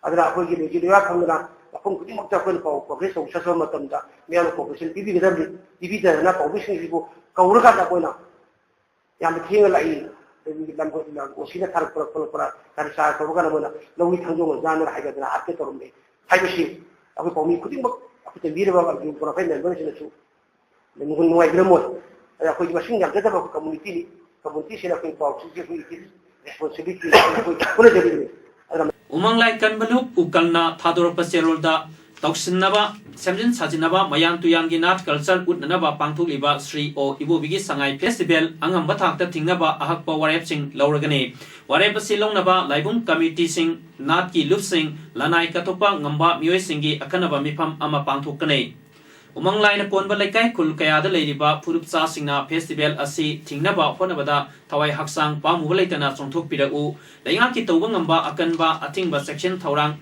ꯑꯗꯨꯅ ꯑꯩꯈꯣꯏꯒꯤ ꯂꯩꯖ ꯂꯩꯕꯥꯛ ꯐꯪꯗꯅ ꯃꯐꯝ ꯈꯨꯗꯤꯡꯃꯛꯇ ꯑꯩꯈꯣꯏꯅ ꯄꯥꯎ ꯄ꯭ꯔꯣꯒ꯭ꯔꯦꯁ ꯇꯧꯕ ꯆꯠꯄ ꯃꯇꯝꯗ ꯃꯤꯌꯥꯝꯅ ꯀꯣꯑꯣꯄꯔꯦꯁꯟ ꯄꯤꯕꯤꯒꯗꯕꯅꯤ꯫ ꯄꯤꯕꯤꯗꯅ ꯄꯥꯎꯃꯤꯁꯤꯡꯁꯤꯕꯨ ꯀꯧꯔꯀꯥꯟꯗ ꯑꯩꯈꯣꯏꯅ ꯌꯥꯝꯅ ꯊꯦꯡꯅ ꯂꯥꯛꯏ, ꯑꯗꯒꯤ ꯂꯝ ꯑꯣꯁꯤꯅ ꯊꯥꯔꯛꯄ ꯈꯣꯠꯂꯛꯄ ꯀꯔꯤ ꯆꯥꯔ ꯇꯧꯔꯒꯅ ꯃꯣꯏꯅ ꯂꯧꯃꯤ ꯊꯥꯡꯖꯣꯡ ꯑꯣꯏꯖꯥꯅ ꯍꯥꯏꯒꯗꯅ ꯍꯥꯠꯀꯦ ꯇꯧꯔꯝꯃꯤ ꯍꯥꯏꯕꯁꯤ ꯑꯩꯈꯣꯏ ꯄꯥꯎꯃꯤ ꯈꯨꯗꯤꯡꯃꯛ ꯑꯩꯈꯣꯏ ꯆꯦꯟꯕꯤꯔꯕ ꯄꯨꯔꯛꯄ ꯃꯦꯝꯕꯔꯁꯤꯡꯅꯁꯨ ꯅꯨꯡꯉꯥꯏꯕꯤꯔꯝꯃꯣꯏ꯫ ꯑꯗ ꯑꯩꯈꯣꯏꯒꯤ ꯃꯁꯤꯡ ꯌꯥꯝꯖꯗꯕ ꯑꯩꯈꯣꯏ ꯀꯝꯃꯨꯅꯤꯇꯤꯅꯤ꯫ ꯀꯝꯃꯨꯅꯤꯇꯤꯁꯤꯅ ꯑꯩꯈꯣꯏ ꯄꯥꯎꯁꯤꯡꯁꯦ ꯑꯩꯈꯣꯏ ꯏꯠ ꯏꯁ ꯔꯦꯁꯄꯣꯟꯁꯤꯕꯤꯂꯤꯇꯤ ꯑꯩꯈꯣꯏ ꯍꯣꯠꯅꯖꯔꯤꯕꯅꯤ꯫ ꯑꯗꯨꯅ ꯎꯃꯪꯂꯥꯏ ꯀꯟꯕ ꯂꯨꯞ ꯎꯀꯜꯅ ꯊꯥꯗꯣꯔꯛꯄ ꯆꯦꯔꯣꯜꯗ ꯇꯧꯁꯤꯟꯅꯕ, ꯁꯦꯝꯖꯤꯟ ꯁꯥꯖꯤꯟꯅꯕ, ꯃꯌꯥꯟ ꯇꯨꯌꯥꯟꯒꯤ ꯅꯥꯠ ꯀꯜꯆꯔ ꯎꯠꯅꯅꯕ ꯄꯥꯡꯊꯣꯛꯂꯤꯕ ꯁ꯭ꯔꯤ ꯑꯣ ꯏꯕꯣꯕꯤꯒꯤ ꯁꯉꯥꯏ ꯐꯦꯁꯇꯤꯚꯦꯜ ꯑꯉꯝꯕ ꯊꯥꯛꯇ ꯊꯤꯡꯅꯕ ꯑꯍꯛꯄ ꯋꯥꯔꯦꯞꯁꯤꯡ ꯂꯧꯔꯒꯅꯤ꯫ ꯋꯥꯔꯦꯞ ꯑꯁꯤ ꯂꯧꯅꯕ ꯂꯥꯏꯕꯨꯡ ꯀꯃꯤꯇꯤꯁꯤꯡ, ꯅꯥꯠꯀꯤ ꯂꯨꯞꯁꯤꯡ, ꯂꯅꯥꯏ ꯀꯠꯊꯣꯛꯄ ꯉꯝꯕ ꯃꯤꯑꯣꯏꯁꯤꯡꯒꯤ ꯑꯈꯟꯅꯕ ꯃꯤꯐꯝ ꯑꯃ ꯄꯥꯡꯊꯣꯛꯀꯅꯤ꯫ ꯎꯃꯪ ꯂꯥꯏꯅ ꯀꯣꯟꯕ ꯂꯩꯀꯥꯏ ꯈꯨꯜ ꯀꯌꯥꯗ ꯂꯩꯔꯤꯕ ꯐꯨꯔꯨꯞꯆꯥꯁꯤꯡꯅ ꯐꯦꯁꯇꯤꯚꯦꯜ ꯑꯁꯤ ꯊꯤꯡꯅꯕ ꯍꯣꯠꯅꯕꯗ ꯊꯋꯥꯏ ꯍꯛꯆꯥꯡ ꯄꯥꯝꯃꯨꯕ ꯂꯩꯇꯅ ꯆꯣꯡꯊꯣꯛꯄꯤꯔꯛꯎ꯫ ꯂꯩꯉꯥꯛꯀꯤ ꯇꯧꯕ ꯉꯝꯕ ꯑꯀꯟꯕ ꯑꯊꯤꯡꯕ ꯆꯦꯛꯁꯤꯟ ꯊꯧꯔꯥꯡ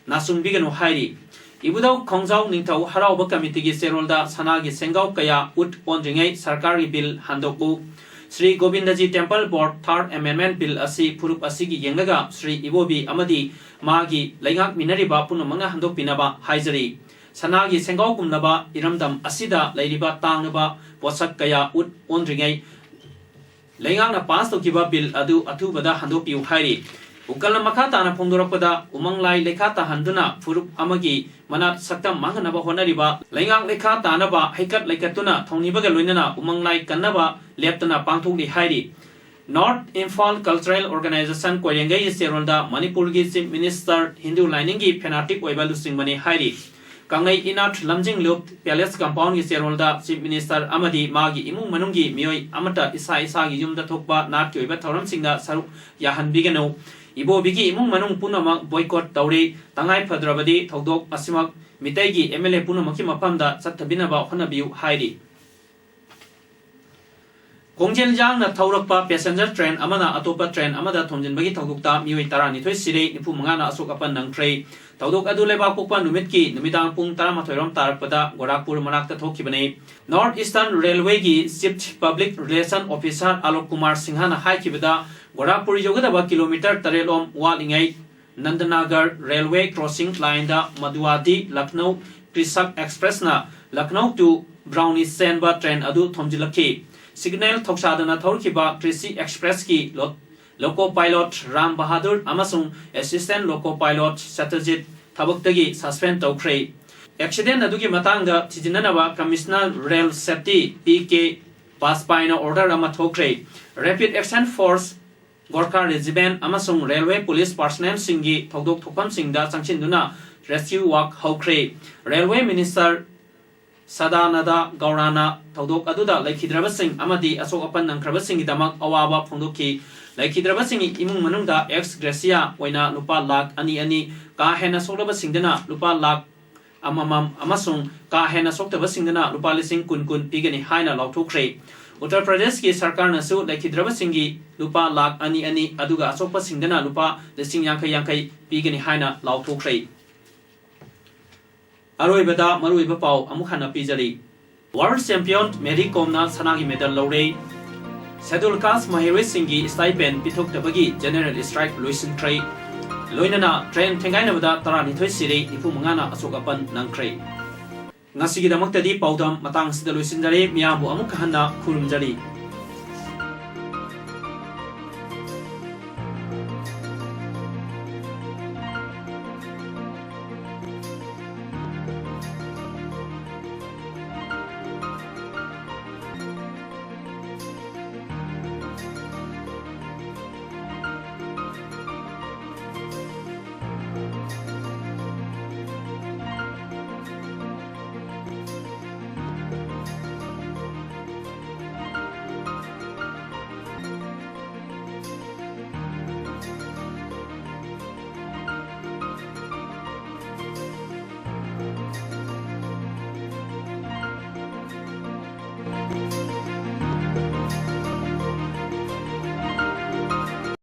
ꯅꯥꯆꯨꯡꯕꯤꯒꯅꯨ ꯍꯥꯏꯔꯤ꯫ ꯏꯕꯨꯙꯧ ꯈꯣꯡꯖꯥꯎ ꯅꯤꯡꯊꯧ ꯍꯔꯥꯎꯕ ꯀꯃꯤꯇꯤꯒꯤ ꯆꯦꯔꯣꯜꯗ ꯁꯅꯥꯒꯤ ꯁꯦꯡꯒꯥꯎ ꯀꯌꯥ ꯎꯠ ꯑꯣꯟꯗ꯭ꯔꯤꯉꯩ ꯁꯔꯀꯥꯔꯒꯤ ꯕꯤꯜ ꯍꯟꯗꯣꯛꯎ꯫ ꯁ꯭ꯔꯤ ꯒꯣꯕꯤꯟꯗꯖꯤ ꯇꯦꯝꯄꯜ ꯕꯣꯔꯗ ꯊꯥꯔꯗ ꯑꯦꯃꯦꯟꯃꯦꯟꯠ ꯕꯤꯜ ꯑꯁꯤ ꯐꯨꯔꯨꯞ ꯑꯁꯤꯒꯤ ꯌꯦꯡꯂꯒ ꯁ꯭ꯔꯤ ꯏꯕꯣꯕꯤ ꯑꯃꯗꯤ ꯃꯥꯒꯤ ꯂꯩꯉꯥꯛꯃꯤꯟꯅꯔꯤꯕ ꯄꯨꯝꯅꯃꯛꯅ ꯍꯟꯗꯣꯛꯄꯤꯅꯕ ꯍꯥꯏꯖꯔꯤ꯫ ꯁꯅꯥꯒꯤ ꯁꯦꯡꯒꯥꯎꯒꯨꯝꯂꯕ ꯏꯔꯝꯗꯝ ꯑꯁꯤꯗ ꯂꯩꯔꯤꯕ ꯇꯥꯡꯂꯕ ꯄꯣꯠꯁꯛ ꯀꯌꯥ ꯎꯠ ꯑꯣꯟꯗ꯭ꯔꯤꯉꯩ ꯂꯩꯉꯥꯛꯅ ꯄꯥꯁ ꯇꯧꯈꯤꯕ ꯕꯤꯜ ꯑꯗꯨ ꯑꯊꯨꯕꯗ ꯍꯟꯗꯣꯛꯄꯤꯌꯨ ꯍꯥꯏꯔꯤ꯫ ꯎꯀꯜꯅ ꯃꯈꯥ ꯇꯥꯅ ꯐꯣꯡꯗꯣꯔꯛꯄꯗ, ꯎꯃꯪ ꯂꯥꯏ ꯂꯩꯈꯥ ꯇꯥꯍꯟꯗꯨꯅ ꯐꯨꯔꯨꯞ ꯑꯃꯒꯤ ꯃꯅꯥꯠ ꯁꯛꯇꯝ ꯃꯥꯡꯍꯟꯅꯕ ꯍꯣꯠꯅꯔꯤꯕ ꯂꯩꯉꯥꯛ ꯂꯩꯈꯥ ꯇꯥꯅꯕ ꯍꯩꯀꯠ ꯂꯩꯀꯠꯇꯨꯅ ꯊꯧꯅꯤꯕꯒ ꯂꯣꯏꯅꯅ ꯎꯃꯪ ꯂꯥꯏ ꯀꯟꯅꯕ ꯂꯦꯞꯇꯅ ꯄꯥꯡꯊꯣꯛꯂꯤ ꯍꯥꯏꯔꯤ꯫ ꯅꯣꯔꯠ ꯏꯝꯐꯥꯜ ꯀꯜꯆꯔꯦꯜ ꯑꯣꯔꯒꯅꯥꯏꯖꯦꯁꯟ ꯀꯣꯏꯔꯦꯡꯒꯩꯒꯤ ꯆꯦꯔꯣꯜꯗ ꯃꯅꯤꯄꯨꯔꯒꯤ ꯆꯤꯐ ꯃꯤꯅꯤꯁꯇꯔ ꯍꯤꯟꯗꯨ ꯂꯥꯏꯅꯤꯡꯒꯤ ꯐꯦꯅꯥꯇꯤꯛ ꯑꯣꯏꯕ ꯂꯨꯆꯤꯡꯕꯅꯤ ꯍꯥꯏꯔꯤ꯫ ꯀꯪꯂꯩ ꯏꯅꯥꯠ ꯂꯝꯖꯤꯡ ꯂꯨꯞ ꯄꯦꯂꯦꯁ ꯀꯝꯄꯥꯎꯟꯒꯤ ꯆꯦꯔꯣꯜꯗ ꯆꯤꯐ ꯃꯤꯅꯤꯁꯇꯔ ꯑꯃꯗꯤ ꯃꯥꯒꯤ ꯏꯃꯨꯡ ꯃꯅꯨꯡꯒꯤ ꯃꯤꯑꯣꯏ ꯑꯃꯠꯇ ꯏꯁꯥ ꯏꯁꯥꯒꯤ ꯌꯨꯝꯗ ꯊꯣꯛꯄ ꯅꯥꯠꯀꯤ ꯑꯣꯏꯕ ꯊꯧꯔꯝꯁꯤꯡꯗ ꯁꯔꯨꯛ ꯌꯥꯍꯟꯕꯤꯒꯅꯨ꯫ ꯏꯕꯣꯕꯤꯒꯤ ꯏꯃꯨꯡ ꯃꯅꯨꯡ ꯄꯨꯝꯅꯃꯛ boycott ꯇꯧꯔꯤ꯫ ꯇꯉꯥꯏ ꯐꯗ꯭ꯔꯕꯗꯤ ꯊꯧꯗꯣꯛ ꯑꯁꯤꯃꯛ ꯃꯤꯇꯩꯒꯤ MLA ꯄꯨꯝꯅꯃꯛꯀꯤ ꯃꯐꯝꯗ ꯆꯠꯊꯕꯤꯅꯕ ꯍꯣꯠꯅꯕꯤꯌꯨ ꯍꯥꯏꯔꯤ꯫ ꯈꯣꯡꯖꯦꯜ ꯌꯥꯡꯅ ꯊꯧꯔꯛꯄ passenger train ꯑꯃꯅ ꯑꯇꯣꯞꯄ train ꯑꯃꯗ ꯊꯣꯝꯖꯤꯟꯕꯒꯤ ꯊꯧꯗꯣꯛꯇ ꯃꯤꯑꯣꯏ ꯇꯔꯥꯅꯤꯊꯣꯏ ꯁꯤꯔꯦ, ꯅꯤꯐꯨ ꯃꯉꯥꯅ ꯑꯁꯣꯛ ꯑꯄꯟ ꯅꯪꯈ꯭ꯔꯦ꯫ ꯊꯧꯗꯣꯛ ꯑꯗꯨ ꯂꯩꯕꯥꯛꯄꯣꯛꯄ ꯅꯨꯃꯤꯠꯀꯤ ꯅꯨꯃꯤꯗꯥꯡ ꯄꯨꯡ ꯇꯔꯥꯃꯥꯊꯣꯏ ꯔꯣꯝ ꯇꯥꯔꯛꯄꯗ ꯒꯣꯔꯥꯈꯄꯨꯔ ꯃꯅꯥꯛꯇ ꯊꯣꯛꯈꯤꯕꯅꯤ꯫ North Eastern Railwayꯒꯤ Chief Public Relation Officer Alok Kumar ꯁꯤꯡꯍꯅ ꯍꯥꯏꯈꯤꯕꯗ, ꯒꯣꯔꯥꯈꯄꯨꯔ ꯌꯧꯒꯗꯕ ꯀꯤꯂꯣꯃꯤꯇꯔ ꯇꯔꯦꯠ ꯔꯣꯝ ꯋꯥꯠꯂꯤꯉꯩ ꯅꯟꯗꯅꯒꯔ railway crossing lineꯗ ꯃꯗꯨꯋꯥꯗꯤ Lucknow Krishak Expressꯅ Lucknow to ꯕ꯭ꯔꯥꯎꯅꯤ ꯆꯦꯟꯕ train ꯑꯗꯨ ꯊꯣꯝꯖꯤꯜꯂꯛꯈꯤ꯫ Signal ꯊꯧꯁꯥꯗꯅ ꯊꯧꯔꯛꯈꯤꯕ ꯀ꯭ꯔꯤꯁꯤ Expressꯀꯤ lo-, loco pilot Ram Bahadur ꯑꯃꯁꯨꯡ assistant loco pilot ꯁꯇ꯭ꯌꯖꯤꯠ ꯊꯕꯛꯇꯒꯤ suspend ꯇꯧꯈ꯭ꯔꯦ꯫ Accident ꯑꯗꯨꯒꯤ ꯃꯇꯥꯡꯗ ꯊꯤꯖꯤꯟꯅꯅꯕ Commissioner Rail Safety P K ꯕꯥꯖꯄꯥꯏꯅ order ꯑꯃ ꯊꯣꯛꯈ꯭ꯔꯦ꯫ Rapid Action Force, Gorkha Regiment ꯑꯃꯁꯨꯡ railway police personnelꯁꯤꯡꯒꯤ ꯊꯧꯗꯣꯛ ꯊꯣꯛꯐꯝꯁꯤꯡꯗ ꯆꯪꯁꯤꯟꯗꯨꯅ rescue work ꯍꯧꯈ꯭ꯔꯦ꯫ Railway Minister ꯁꯗꯥꯅꯟꯗ ꯒꯧꯔꯥꯅ ꯊꯧꯗꯣꯛ ꯑꯗꯨꯗ ꯂꯩꯈꯤꯗ꯭ꯔꯕꯁꯤꯡ ꯑꯃꯗꯤ ꯑꯁꯣꯛ ꯑꯄꯟ ꯅꯪꯈ꯭ꯔꯕꯁꯤꯡꯒꯤꯗꯃꯛ ꯑꯋꯥꯕ ꯐꯣꯡꯗꯣꯛꯈꯤ꯫ ꯂꯩꯈꯤꯗ꯭ꯔꯕꯁꯤꯡꯒꯤ ꯏꯃꯨꯡ ꯃꯅꯨꯡꯗ ex gratia ꯑꯣꯏꯅ ꯂꯨꯄꯥ ꯂꯥꯈ ꯑꯅꯤ ꯑꯅꯤ, ꯀꯥ ꯍꯦꯟꯅ ꯁꯣꯛꯂꯕꯁꯤꯡꯗꯅ ꯂꯨꯄꯥ ꯂꯥꯈ ꯑꯃꯃꯝ ꯑꯃꯁꯨꯡ ꯀꯥ ꯍꯦꯟꯅ ꯁꯣꯛꯇꯕꯁꯤꯡꯗꯅ ꯂꯨꯄꯥ ꯂꯤꯁꯤꯡ ꯀꯨꯟ ꯀꯨꯟ ꯄꯤꯒꯅꯤ ꯍꯥꯏꯅ ꯂꯥꯎꯊꯣꯛꯈ꯭ꯔꯦ꯫ ꯎꯠꯇꯔ ꯄ꯭ꯔꯗꯦꯁꯀꯤ ꯁꯔꯀꯥꯔꯅꯁꯨ ꯂꯩꯈꯤꯗ꯭ꯔꯕꯁꯤꯡꯒꯤ ꯂꯨꯄꯥ ꯂꯥꯈ ꯑꯅꯤ ꯑꯅꯤ, ꯑꯗꯨꯒ ꯑꯁꯣꯛꯄꯁꯤꯡꯗꯅ ꯂꯨꯄꯥ ꯂꯤꯁꯤꯡ ꯌꯥꯡꯈꯩ ꯌꯥꯡꯈꯩ ꯄꯤꯒꯅꯤ ꯍꯥꯏꯅ ꯂꯥꯎꯊꯣꯛꯈ꯭ꯔꯦ꯫ ꯑꯔꯣꯏꯕꯗ ꯃꯔꯨꯑꯣꯏꯕ ꯄꯥꯎ ꯑꯃꯨꯛ ꯍꯟꯅ ꯄꯤꯖꯔꯤ꯫ World champion Mary Comꯅ ꯁꯅꯥꯒꯤ medal ꯂꯧꯔꯦ꯫ Scheduled caste ꯃꯍꯩꯔꯣꯏꯁꯤꯡꯒꯤ stipend ꯄꯤꯊꯣꯛꯇꯕꯒꯤ general strike ꯂꯣꯏꯁꯤꯟꯈ꯭ꯔꯦ꯫ ꯂꯣꯏꯅꯅ train ꯊꯦꯡꯒꯥꯏꯅꯕꯗ ꯇꯔꯥꯅꯤꯊꯣꯏ ꯁꯤꯔꯦ, ꯅꯤꯐꯨ ꯃꯉꯥꯅ ꯑꯁꯣꯛ ꯑꯄꯟ ꯅꯪꯈ꯭ꯔꯦ꯫ ꯉꯁꯤꯒꯤꯗꯃꯛꯇꯗꯤ ꯄꯥꯎꯗꯝ ꯃꯇꯥꯡꯁꯤꯗ ꯂꯣꯏꯁꯤꯟꯖꯔꯦ꯫ ꯃꯤꯌꯥꯝꯕꯨ ꯑꯃꯨꯛ ꯍꯟꯅ ꯈꯨꯔꯨꯝꯖꯔꯤ꯫